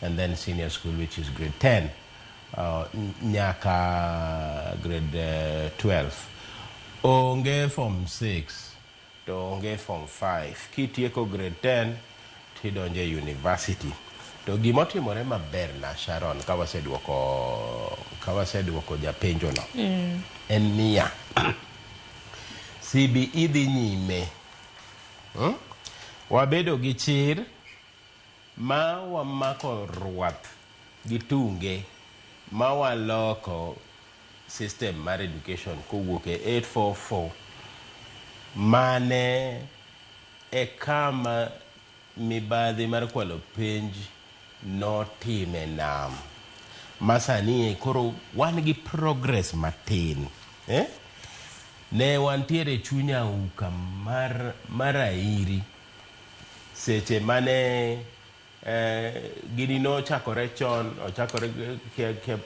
and then senior school which is grade 10 nyaka grade 12. Onge form 6 to onge form 5. Kitieko grade 10 tidonjo e university. To gimotimore maber na Sharon ka waseduoko japenjo no en niya CBE dhi nyime. Wabedo gi chir ma wamako rwath gi tunge ma waloko system mar education kowuok e 844 mane e kama mibadhi mar kwalo penj notime nam. Masani koro wan gi progress matin. Ne wantiere chuny auka mar airi seche mane gini nochakore chon, ochakore kia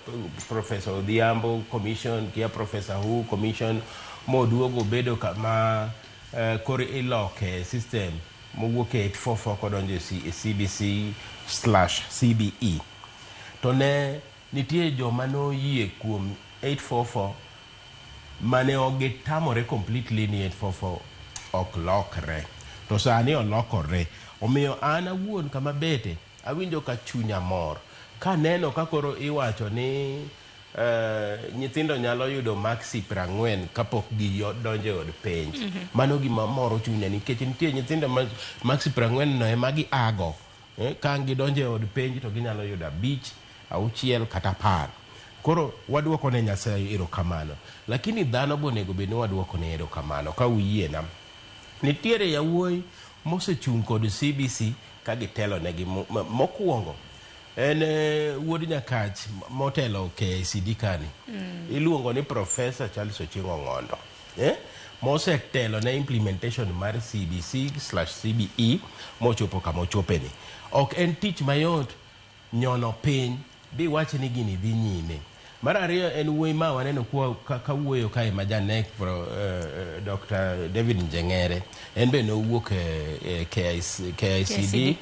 Professor Odhiambo Commission, kia Professor Who Commission, moduogo bedo kama koro iloke system mowuok e 844 kodonjo e CBC/CBE. To ne nitie joma noyie kuom 844 mane ok gitamore completely ni 844 ok lokre. To sani olokore. Omiyo an awuon kama bete, awinjo ka chunya mor. Kaneno ka koro iwacho ni nyithindo nyalo yudo maksi 40 kapok gidonjo e od penj. Mano gima moro chunya nikech nitie nyithindo ma maksi 40 no ema giago. Ka gidonjo e od penj to ginyalo yudo 5, 6 kata 10. Koro waduoko ne Nyasaye erokamano. Lakini dhano be onego bed ni waduoko ne erokamano ka uyiena. Nitiere yawuoyi mosechung' kod CBC ka gitelo negi mokwongo en wuod Nyakach motelo KICD kani. Iluongo ni Professor Charles Ochieng' Ong'ondo. Mosetelo ne implementation mar CBC/CBE mochopo kama ochopeni. Ok en tich mayot nyono piny biwach ni gini dhi nyime. Mar ariyo en wuoyi ma waneno ka wuoyo kae ma janek Dr. David Njeng'ere. En be nowuok e KICD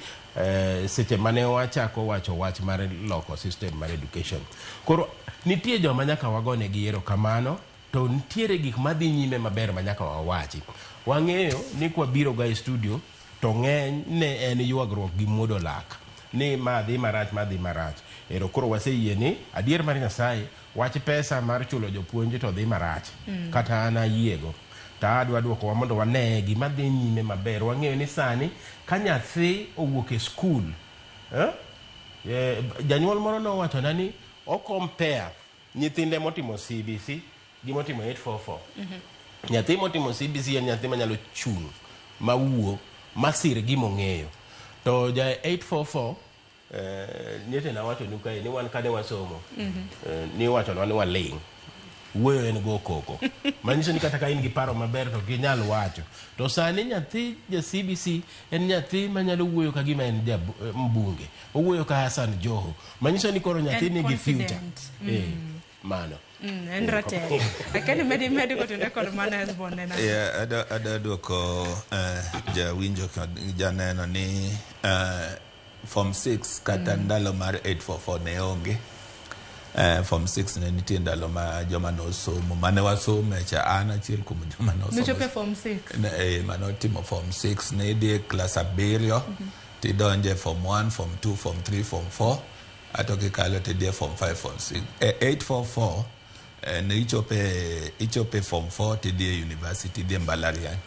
seche mane wachako wacho wach mar loko system mar education. Koro nitie joma nyaka wagonegi erokamano to nitiere gik madhi nyime maber ma nyaka wawachi. Wang'eyo ni kwabiro ga e studio to ng'eny ne en ywagruok gi muodo lak. Ni ma dhi marach, ma dhi marach. Ero koro waseyie ni adier mar Nyasaye wach pesa mar chulo jopuonj to dhi marach. Kata an ayiego. To adwa duokowa mondo wane gima dhi nyime maber. Wang'eyo ni sani ka nyathi owuok e skul, janyuol moro nowachona ni o compare nyithinde motimo CBC gi motimo 844. Nyathi motimo CBC en nyathi manyalo chung' mawuo masir gimong'eyo. To ja 844 nyocha nawachonu kae ni wan kane wasomo ni iwachonwa ni waling'. Wuoyo en go koko. Manyiso ni kata ka in gi paro maber to ok inyal wacho. To sani nyathi ja CBC en nyathi manyalo wuoyo ka gima en ja mbunge. Owuoyo ka Hassan Joho. Manyiso ni koro nyathi nigi future. Mano. En ratego. Akeni medi kotenore kod mano Hesbon nena. Yeah, adwa duoko jawinjo kod janeno ni form 6 kata ndalo mar 844 ne onge. Form 6 ne nitie ndalo ma joma nosomo mane wasome cha, an achiel kuom joma nosomo. Nochopo e form 6. Manotimo form 6 ne idhi e klas 7 tidonje form 1, form 2, form 3, form 4, ato kikalo tidhi e form 5, form 6. 844 ne ichope form 4 tidhi e university, idhi e mbalariany.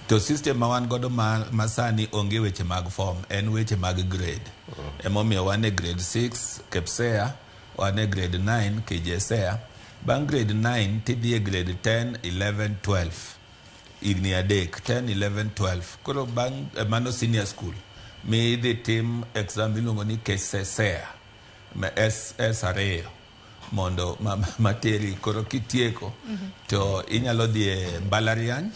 To system ma wan godo ma sani onge weche mag form, en weche mag grade. Emomiyo wan e grade 6 KPSEA, wan e grade 9 KJSEA. Bang' grade 9 tidhi e grade 10, 11, 12, higni 3, 10, 11, 12. Koro bang' mano senior school mi idhi tim exam miluongo ni KCSEA ma S 2 mondo materi. Koro kitieko to inyalo dhi e mbalariany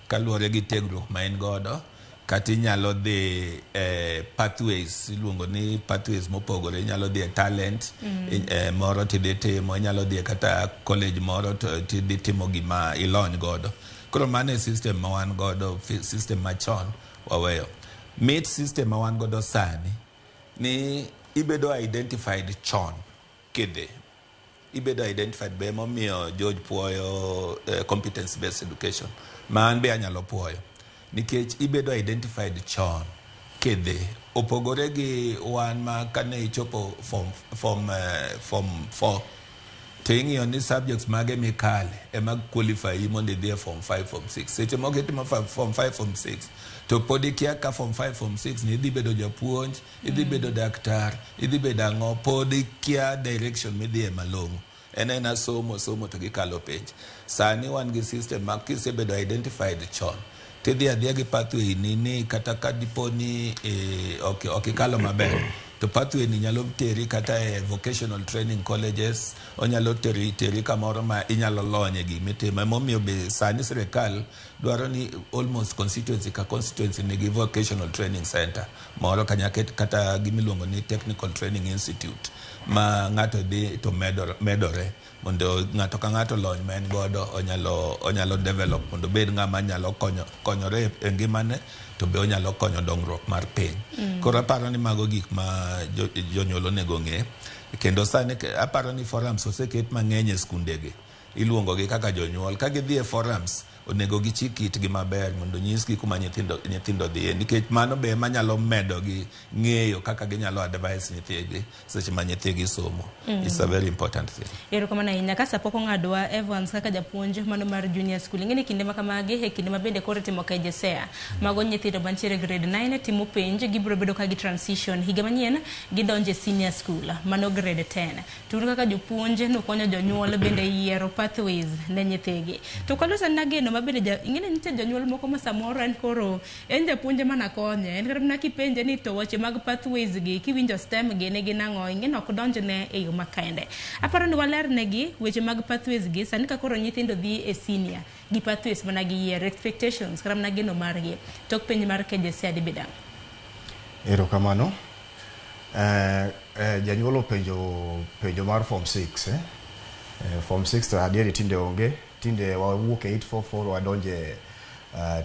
kaluwore gi tiegruok ma in godo, kata inyalo dhi e pathways, iluongo ni pathways mopogore. Inyalo dhi e talent moro tidhi timo, inyalo dhi e kata college moro to tidhi timo gima ilony godo. Koro mano e system ma wan godo. System machon waweyo. Mit system ma wan godo sani ni ibedo identified chon kidhi, ibedo identified be. Emomiyo George puoyo competence based education, ma an be anyalo puoyo, nikech ibedo identified chon kidhi. Opogore gi wan ma kane ichopo form 4 to ing'iyo ni subjects mage mikale ema qualify yi mondo idhi e form 5, form 6. Seche moko itimo form 5, form 6 to pod ikia ka form 5, form 6 ni idhi bedo japuonj, idhi bedo daktar, idhi bedo ang'o. Pod ikia direction midhiye malong'o. En ena somo somo to gikalo penj. Sani wan gi system ma kisebedo identified chon tidhi adhiya gi pathway ni kata ka dipo ni ok ikalo maber to pathway ni nyalo teri kata e vocational training colleges, onyalo teri kamoro ma inyalo lonye gimitimo. Emomiyo be sani sirikal dwaro ni almost constituency ka constituency nigi vocational training center moro kanyaka, kata gimiluongo ni technical training institute, ma ng'ato dhi to medore mondo ng'ato ka ng'ato lony ma en godo onyalo develop mondo obed ng'ama nyalo konyore e ngimane to be onyalo konyo dongruok mar piny. Koro aparo ni mago gik ma jonyuol onego ng'e. Kendo sani aparo ni forums oseket mang'eny e skundegi, iluongo gi kaka jonyuol. Ka gidhi e forums, onego gichik itgi maber mondo nyisgi kuma nyithindo dhiye, nikech mano be ema nyalo medo gi ng'eyo kaka ginyalo advise nyithigi seche ma nyithigi somo. It's a very important thing. Erokamano ahinya. Ka sapok ong'adwa, Evans, kaka japuonj mano mar junior school, ing'e ni kinde ma kamagi e kinde ma bende koro itimo KJSEA, mago nyithindo mantiere grade 9 timo penj, gibiro bedo ka gi transition higa manyien gidonjo e senior school, mano grade 10. To un kaka jopuonj nukonyo jonyuol bende yiero pathways ne nyithigi. To kaloso nageno ma bende ing'e ni nitie jonyuol moko ma samoro en koro en japuonj mana konye, en kata mana kipenje ni to weche mag pathways gi kiwinjo STEM gi nigi nang'o, ing'e ni ok donjne e yo makende. Aparo ni walernegi weche mag pathways gi sani ka koro nyithindo dhi e senior gi pathways mana giyiero, expectations kata mana geno margi tok penj mar KJSEA dibed ang'o? Erokamano. Janyuol openjo penjo mar form 6. Form 6 to adieri tinde onge. Tinde wawuok e 844 wadonje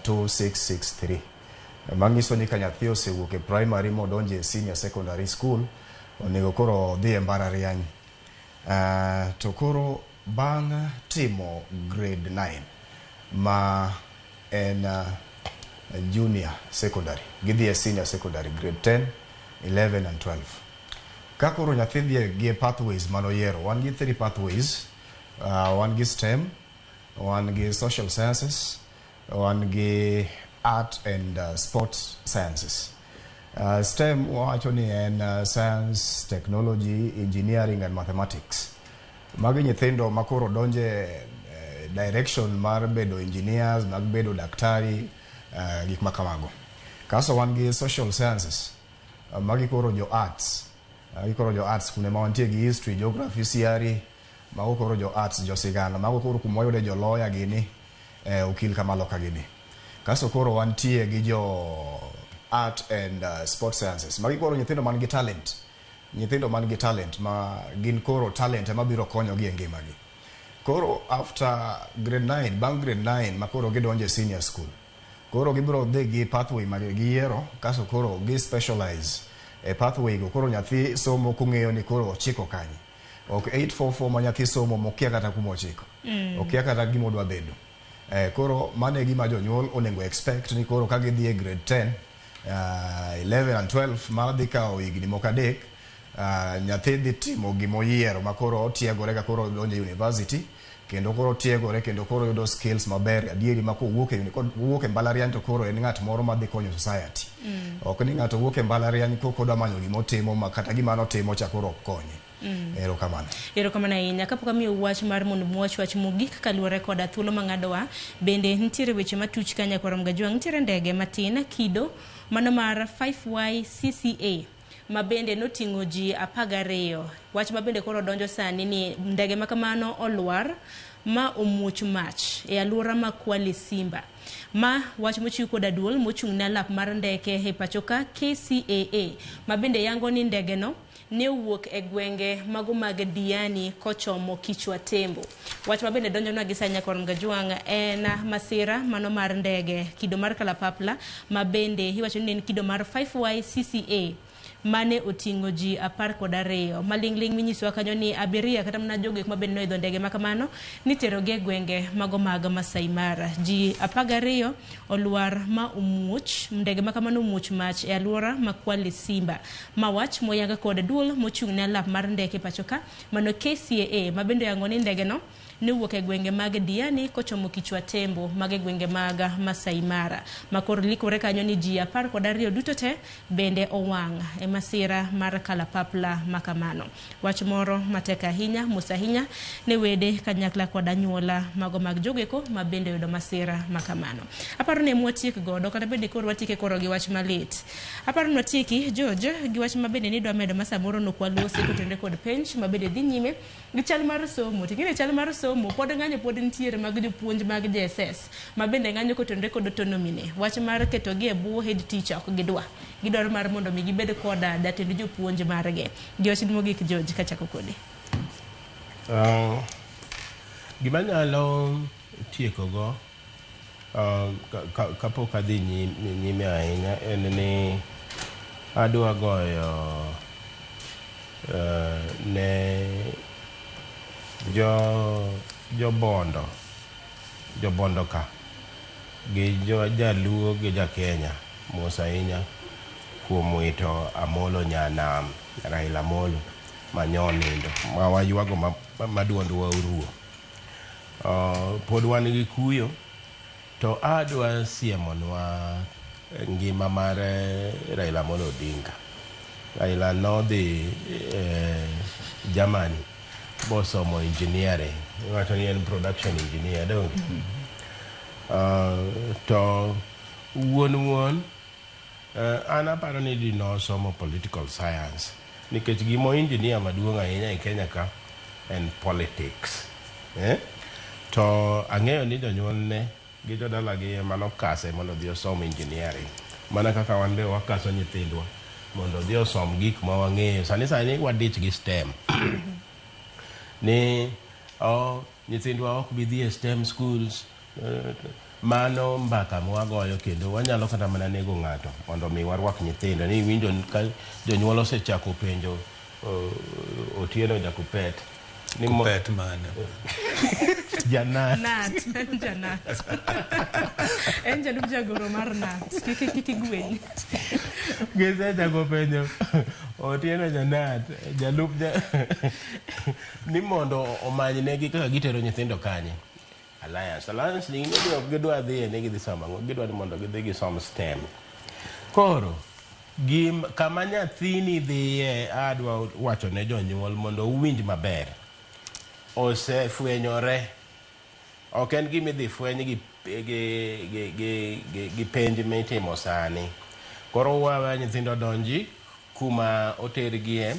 2663. Manyiso ni ka nyathi osewuok e primary modonjo e senior secondary school, onego koro odhi e mbalariany. To koro bang' timo grade 9 ma en junior secondary, gidhi e senior secondary grade 10, 11 and 12. Ka koro nyathi dhi gi pathways manoyiero, wan gi three pathways, wan gi STEM, wan gi social sciences, wan gi art and sports sciences. STEM wawacho ni en science, technology, engineering and mathematics. Magi nyithindo ma koro donje direction mar bedo engineers, mag bedo daktari, gik ma kamago. Kaso wan gi social sciences, magi koro jo arts, magi koro jo arts kuonde ma wantie gi history, geography, CRE, mago koro jo arts, jo sigana, mago koro kuma wayude jo lawyer gini, okil kamaloka gini. Kaso koro wantie gi jo art and sport sciences. Magi koro nyithindo man gi talent. Nyithindo man gi talent ma gin koro talent ema biro konyogi e ngimagi. Koro after grade 9, bang' grade 9 ma koro gidonjo e senior school, koro gibiro dhi gi pathway ma giyiero, kaso koro gi specialize e E pathway go koro nyathi somo kong'eyo ni koro ochiko kanye. Ok 844 ma nyathi somo mokia kata kuma ochiko. Okia kata gima odwa bedo. Koro mano e gima jonyuol onego expect ni koro ka gidhi e grade 10, 11 and 12 ma dhi kawo higni moko 3, nyathi dhi timo gimoyiero ma koro otiegore ka koro odonjo e university kendo koro otiegore kendo koro oyudo skills maber adieri ma kowuok e kowuok e mbalariany to koro en ng'at moro madhi konyo society. Ok ni ng'ato wuok e mbalariany kok odwa manyo gimotimo ma kata gima notimo cha koro ok konye. Erokamano. Erokamano ahinya. Kapok amiyo wach mar mondo muwach wach mogik kaluwore koda thuolo mang'adowa, bende nitiere weche matuch ka nyakwar Mgajwang'. Nitiere ndege matin kido mano mar 5YCCA ma bende noting'o ji 12. Wach ma bende koro donjo sani ni ndege ma kamano olwar ma omuoch mach e alwora ma Kwale Simba. Ma wach mochiw koda duol mochung' ne alap mar ndeke e pachoka KCAA ma bende yango ni ndege no ne owuok e gwenge mago mag Diani kochomo Kichwa Tembo. Wach ma bende donjonwa gi sani nyakwar Mgajwang' en masira mano mar ndege kido mar kalapapla ma bende iwacho ni en kido mar 5YCCA mane oting'o ji 12. Maling'ling' minyisowa kanyo ni abiria kata mana jogo eko mabende noidho ndege ma kamano niterogi e gwenge mago mag Masai Mara. Ji 12 olwar ma omuoch, ndege ma kamano omuoch mach e alwora ma Kwale Simba. Ma wach moyanga kod duol mochung' ne alap mar ndeke pachoka mano KCAA ma bende oyango ni ndege no ne owuok e gwenge mag Diani kochomo Kichwa Tembo mag e gwenge mag Masai Mara. Ma koro likore kanyo ni ji 12 duto te bende owang' e masira mar kalapapla ma kamano. Wach moro matek ahinya, mos ahinya ne wede kanyakla kod anyuola mago mag jogeko ma bende oyudo masira ma kamano. Aparo ni mwatiek godo kata bende koro watieke koro gi wach malit. Aparo ni watieki George gi wach ma bende nidwa medo ma samoro nok walosi kotenore kod penj ma bende dhi nyime gi chal mar somo. Ting'e chal mar somo pod ng'anyo pod nitiere mag jopuonj mag JSS ma bende ng'anyo kotenore kod autonomy ne. Wach mar ketogi e bwo head teacher ok gidwa. Gidwaro mar mondo mi gibed koda jatend jopuonj margi. Gi wach mogik George kachako kodi. Gima nyalo tiekogo kapok adhi nyime ahinya en ni adwa goyo ne jobondo ka gi jaluo gi ja Kenya mos ahinya kuom wito Amolo Nyanam, Raila Amolo manyonindo ma waywago ma duondwa oruo. Pod wan gi kuyo to adwa siemonwa ngima mar Raila Amolo Odinga. Raila nodhi Germany bosomo engineering, iwacho ni en production engineer donge? To wuon an aparo ni di nosomo political science nikech gimo engineer maduong' ahinya e Kenya ka en politics. To ang'eyo ni jonyuolne gi jodalagi ema nokase mondo odhi osom engineering, mana kaka wan be wakaso nyithindwa mondo odhi osom gik ma wang'eyo. Sani wadich gi STEM ni nyithindwa ok bi dhi e STEM schools. Mano mbaka mwagoyo kendo wanyalo kata mana nego ng'ato mondo mi warwak nyithindo. Ni iwinjo ka jonyuol osechako penjo Otieno Jakupet ni Kupet mane? Janat. Nat, en janat. En jalup jagoro mar Nat. Kik igweny. Gisechako penjo Otieno Janat, jalup ni mondo omanynegi kaka gitero nyithindo kanye. Alliance ni ok gidwa dhiye ni gidhi somo ang'o, gidwa ni mondo gidhi gisom STEM. Koro kama nyathini dhiye adwa wacho ne jonyuol mondo uwinj maber. Osefwenyore. Ok en gima idhi fweny gi penj mitimo sani. Koro wawe nyithindo donji kuma otergie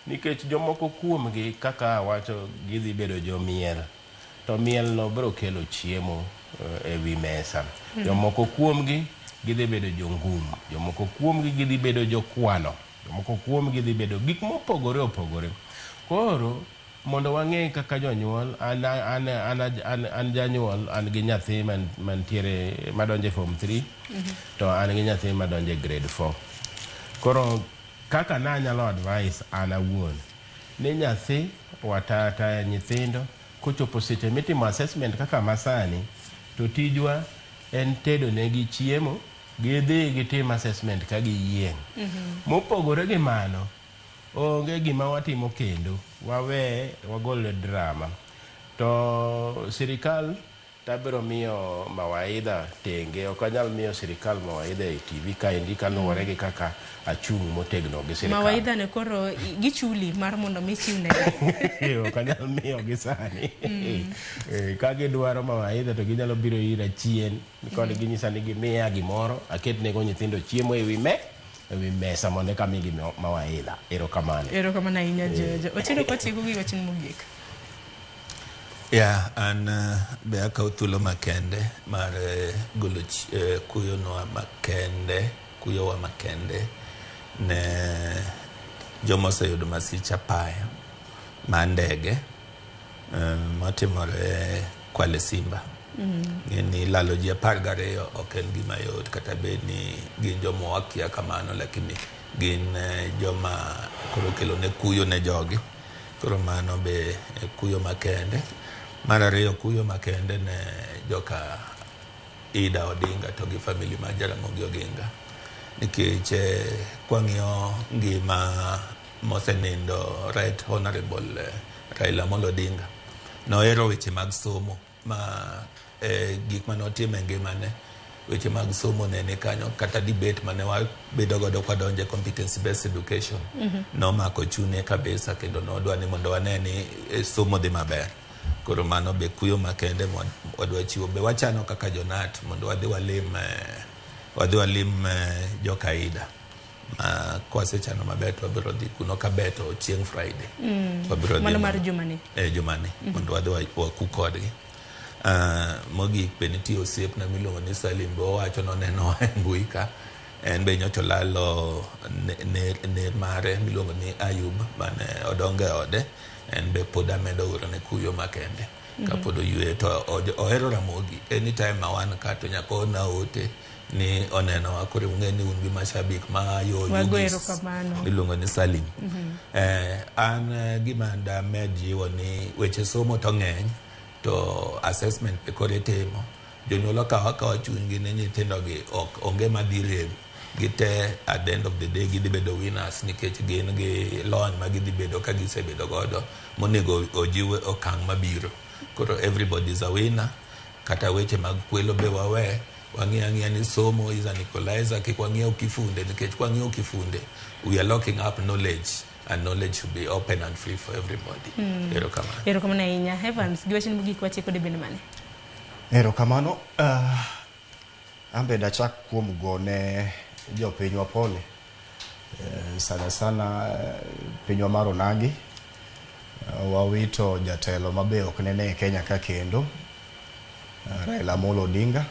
nikech jomoko kuomgi kaka awacho gidhi bedo jomiel. To miel no biro kelo chiemo e wi mesa. Jomoko kuomgi gidhi bedo jongum, jomoko kuomgi gidhi bedo jokwano, jomoko kuomgi dhi bedo gik mopogore opogore. Koro mondo wang'e kaka jonyuol, an janyuol, an gi nyathi mantiere madonjo e form 3 to an gi nyathi madonjo e grade 4. Koro Kaka nanyalo advice an awuon ni nyathi watata nyithindo kochopo seche mitimo assessment kaka masani to tijwa en tedo negi chiemo gidhi gitim assessment ka giyieng'. Mopogore gi mano, onge gima watimo kendo, wawe wagol drama. To sirikal tabiro miyo mawaidha tenge, ok anyal miyo sirikal mawaidha e TV kaendi kaluwore gi kaka achung' motegno gi sirikal. Mawaidha ne koro gichuli mar mondo mi ichiw negi. Ok anyal miyo gi sani. Ka gidwaro mawaidha to ginyalo biro ira chien kod ginyisa ni gimiya gimoro aketnego nyithindo chiemo ewi me ewi mesa mondo eka migi mawaidha. Erokamano. Erokamano ahinya Jojo. Otieno kwatieko gi wachni mogik. Ya, an be akawo thuolo makende mar golo kuyonwa makende, kuyowa makende ne joma oseyudo masich apaya mar ndege motimore Kwale Simba. Ng'eni lalo ji 12 ok en gima yot kata bed ni gin joma wakia kamano, lakini gin joma koro kelo ne kuyo ne jogi. Koro mano be kuyo makende. Mar ariyo, kuyo makende ne joka Ida Odinga to gi family mar Jaramogi Oginga. Nikech kwang'iyo ngima mosenindo Right Honorable Raila Amolo Odinga, nohero weche mag somo ma gik manotimo e ngimane, weche mag somo ne ni kanyo, kata debate mane wabedo godo kwadonjo e competency based education nomako chunye kabisa kendo nodwa ni mondo wane ni somo dhi maber. Koro mano be kuyo makende wadwa chiwo. Be wachano kaka jonat mondo wadhi walim joka Ida. Ma kwasechano maber to wabiro dhi kuno kabeto chieng' Friday. Wabiro dhi Mano mar jumani. Jumani. Mondo wadhi waku kodgi. Mogik be nitie osiepna miluongo ni Salim be owacho noneno e mbui ka. En be nyocha olalo ner mare miluongo ni Ayub mane odongo e ode. En be pod amedo orone kuyo makende. Kapod oyueyo to ohero Ramogi. Anytime ma wan ka to nyaka oorna ote ni onenowa. Koro ung'e ni un gi mashabik ma yo Yugis miluongo ni Salim. An gima damed jiwo ni weche somo to ng'eny to assessment be koro itimo. Jonyuol okawo akawa chunygi ni nyithindogi ok onge madhi rem. Gite at the end of the day gidhi bedo winners nikech gin gi lony ma gidhi bedo ka gisebedo godo monego ojiw okang' mabiro. Koro everybody is a winner. Kata weche mag kwelo be wawe. Wang'i ang'iya ni somo is an equalizer. Kik wang'iew kifunde nikech kwang'iewo kifunde we are locking up knowledge and knowledge should be open and free for everybody. Erokamano. Erokamano ahinya. Evans, gi wachni mogik watieko debende mane? Erokamano. An be dachak kuom gone jopinywa pole. Sana sana pinywa mar Onagi. Wawito jatelo mabe ok nene e Kenya ka kendo. Raila Amolo Odinga.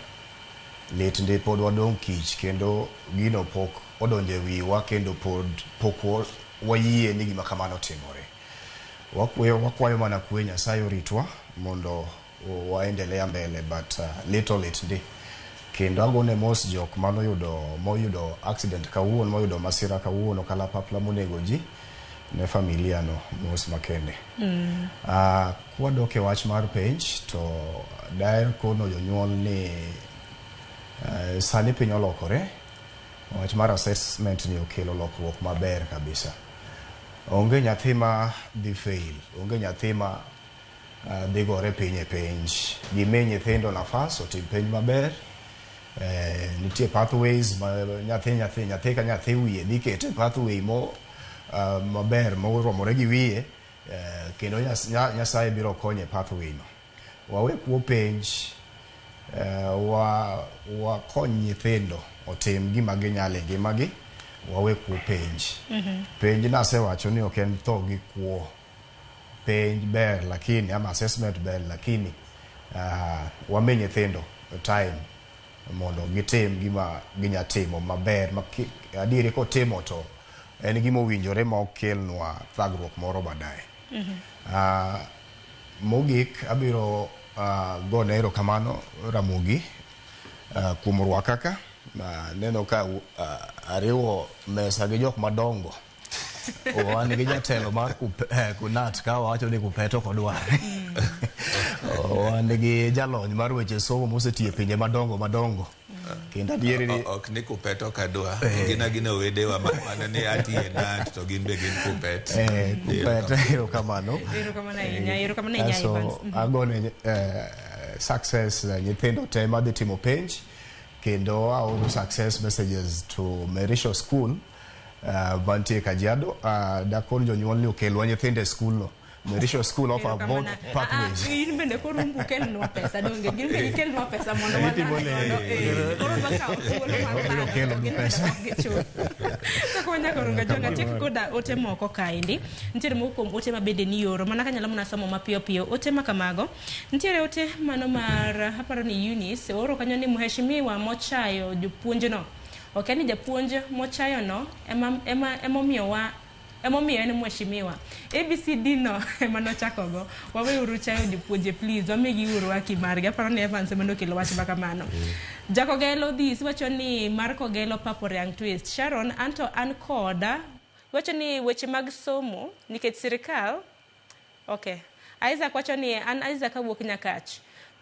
Lit ndi pod wadong' kich kendo gino pok odonjo e wiwa kendo pod pok wayie ni gima kamano timore. Wakwayo mana kwe Nyasaye oritwa mondo waendelea mbele but lit olit ndi. Kendo agone mos jok moyudo accident kawuono, moyudo masira kawuono kalapapla monego ji ne familia no mos makende. Kwadok e wach mar penj to daher kono jonyuol ni sani piny olokore. Wach mar assessment ni okelo lokruok maber kabisa. Onge nyathi ma dhi fail, onge nyathi ma dhi gore piny e penj. Gimi nyithindo nafas otim penj maber. Nitie pathways ma nyathi ka nyathi wiye dhi kete pathway mo maber moromore gi wiye kendo Nyasaye biro konye pathway no. Wawe kuo penj, wakony nyithindo otim gima ginyalo e ngimagi, wawe kuo penj. Penj nasewacho ni ok en tho gi kuo. Penj ber lakini ama assessment ber lakini wami nyithindo time mondo gitim gima ginya timo maber ma adieri kotimo to en gima owinjore ma ok kelnwa thagruok moro baadaye. Mogik abiro gone erokamano Ramogi kuom rwaka ka. Neno ka ariwo mesa gi jok madongo. Wan gi jatelo mar Kunat ka wacho ni Kuppet ok odwar. Wan gi jalony mar weche somo mosetiyo e pinje madongo madongo. Kendo adieri ni Ok ni Kuppet ok adwa. Gin agina wedewa mana ni atiye NAT to gin be gin Kuppet. Kuppet, erokamano. Erokamano ahinya, erokamano ahinya Kaso Evans. Agone success nyithindo te madhi timo penj kendo aoro success messages to Merisho School mantie Kajiado. Dakon jonyuol ni okelwa nyithindo e skul no. Merisho School offer both pathways. In bende koro umbu kelnwa pesa donge gin be gikelnwa pesa mondo Itimo walal ne. godo. Koro wakawo thuolo mar Obiro lando, kelo to gin bende pesa. ok gichul. Kaka wanyako ronga jonga tiek koda ote moko kaendi. Nitiere moko kuom ote ma bende nioro mana kanyalo mana somo mapiyo piyo ote ma kamago. Nitiere ote mano mar aparo ni Eunice ooro kanyo ni mheshimiwa mochayo jopuonjno. Ok en ni japuonj mochayono ema emomiyowa emomiyo en mheshimiwa. ABCD no ema nochakogo. Waweuru chayo jopuonje please, wamigi uru haki margi. Aparo ni Evans ema nokelo wach ma kamano. Jakogelo this wacho ni mar Kogelo Papo Riang Twist. Sharon, anto an koda wacho ni weche mag somo nikech sirikal. Okay. Isaac wacho ni an Isaac awuok Nyakach.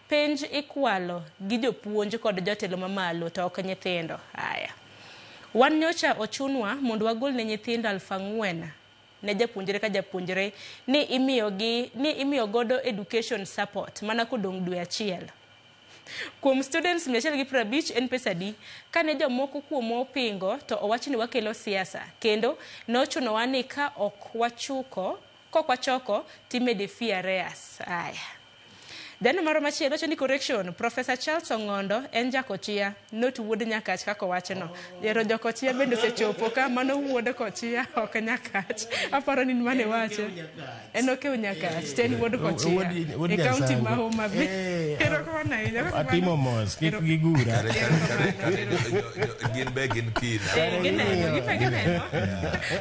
Penj ikwalo gi jopuonj kod jotelo mamalo to ok nyithindo. Haya. Wan nyocha ochunwa mondo wagol ne nyithindo 4,000 ne japuonjre ka japuonjre ni imiyogi ni imiyo godo education support mana kodong' dwe achiel. Kuom students 150 en pesa adi? Kane jomoko kuomwa opingo to owach ni wakelo siasa kendo nochunowa ni ka ok wachuko kok wachoko timede fee arrears. Aya. Jano moro machielo wacho ni correction, Professor Charles Ong'ondo en jakochia, not wuod Nyakach kaka owachono. Ero jokochia bende osechopo ka mano wuod kochia ok Nyakach. Aparo ni in mane wache. En okew Nyakach, to en wuod kochia. Wuod E kaunti ma Nyasango. Homa Bay. Erokamano ahinya. Atimo mos, kik gigura. Gin be gin kina. Gineno, gipe gineno.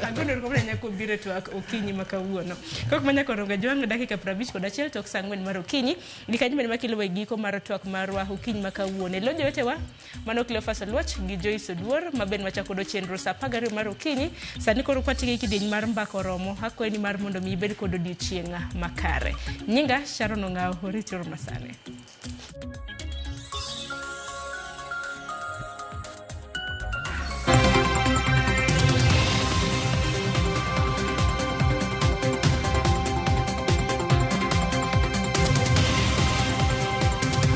Agono erokamano ahinya kuom biro e twak okinyi ma kawuono. Kok manyako ronga jwang' dakika 51 tok saa 4 mar okinyi. Gi kanyo bende makelo e giko mar twak marwa okinyi ma kawuono. E lo jowetewa, mano Cleophas Oluoch gi Joyce Oduor ma bende wachako godo chenro saa 12 mar okinyi. Sani koro kwatigo e kidieny mar mbaka oromo. Akwayi ni mar mondo mi ibed kod odiochieng' makare. Nyinga Sharon Ong'awo, orituru masani.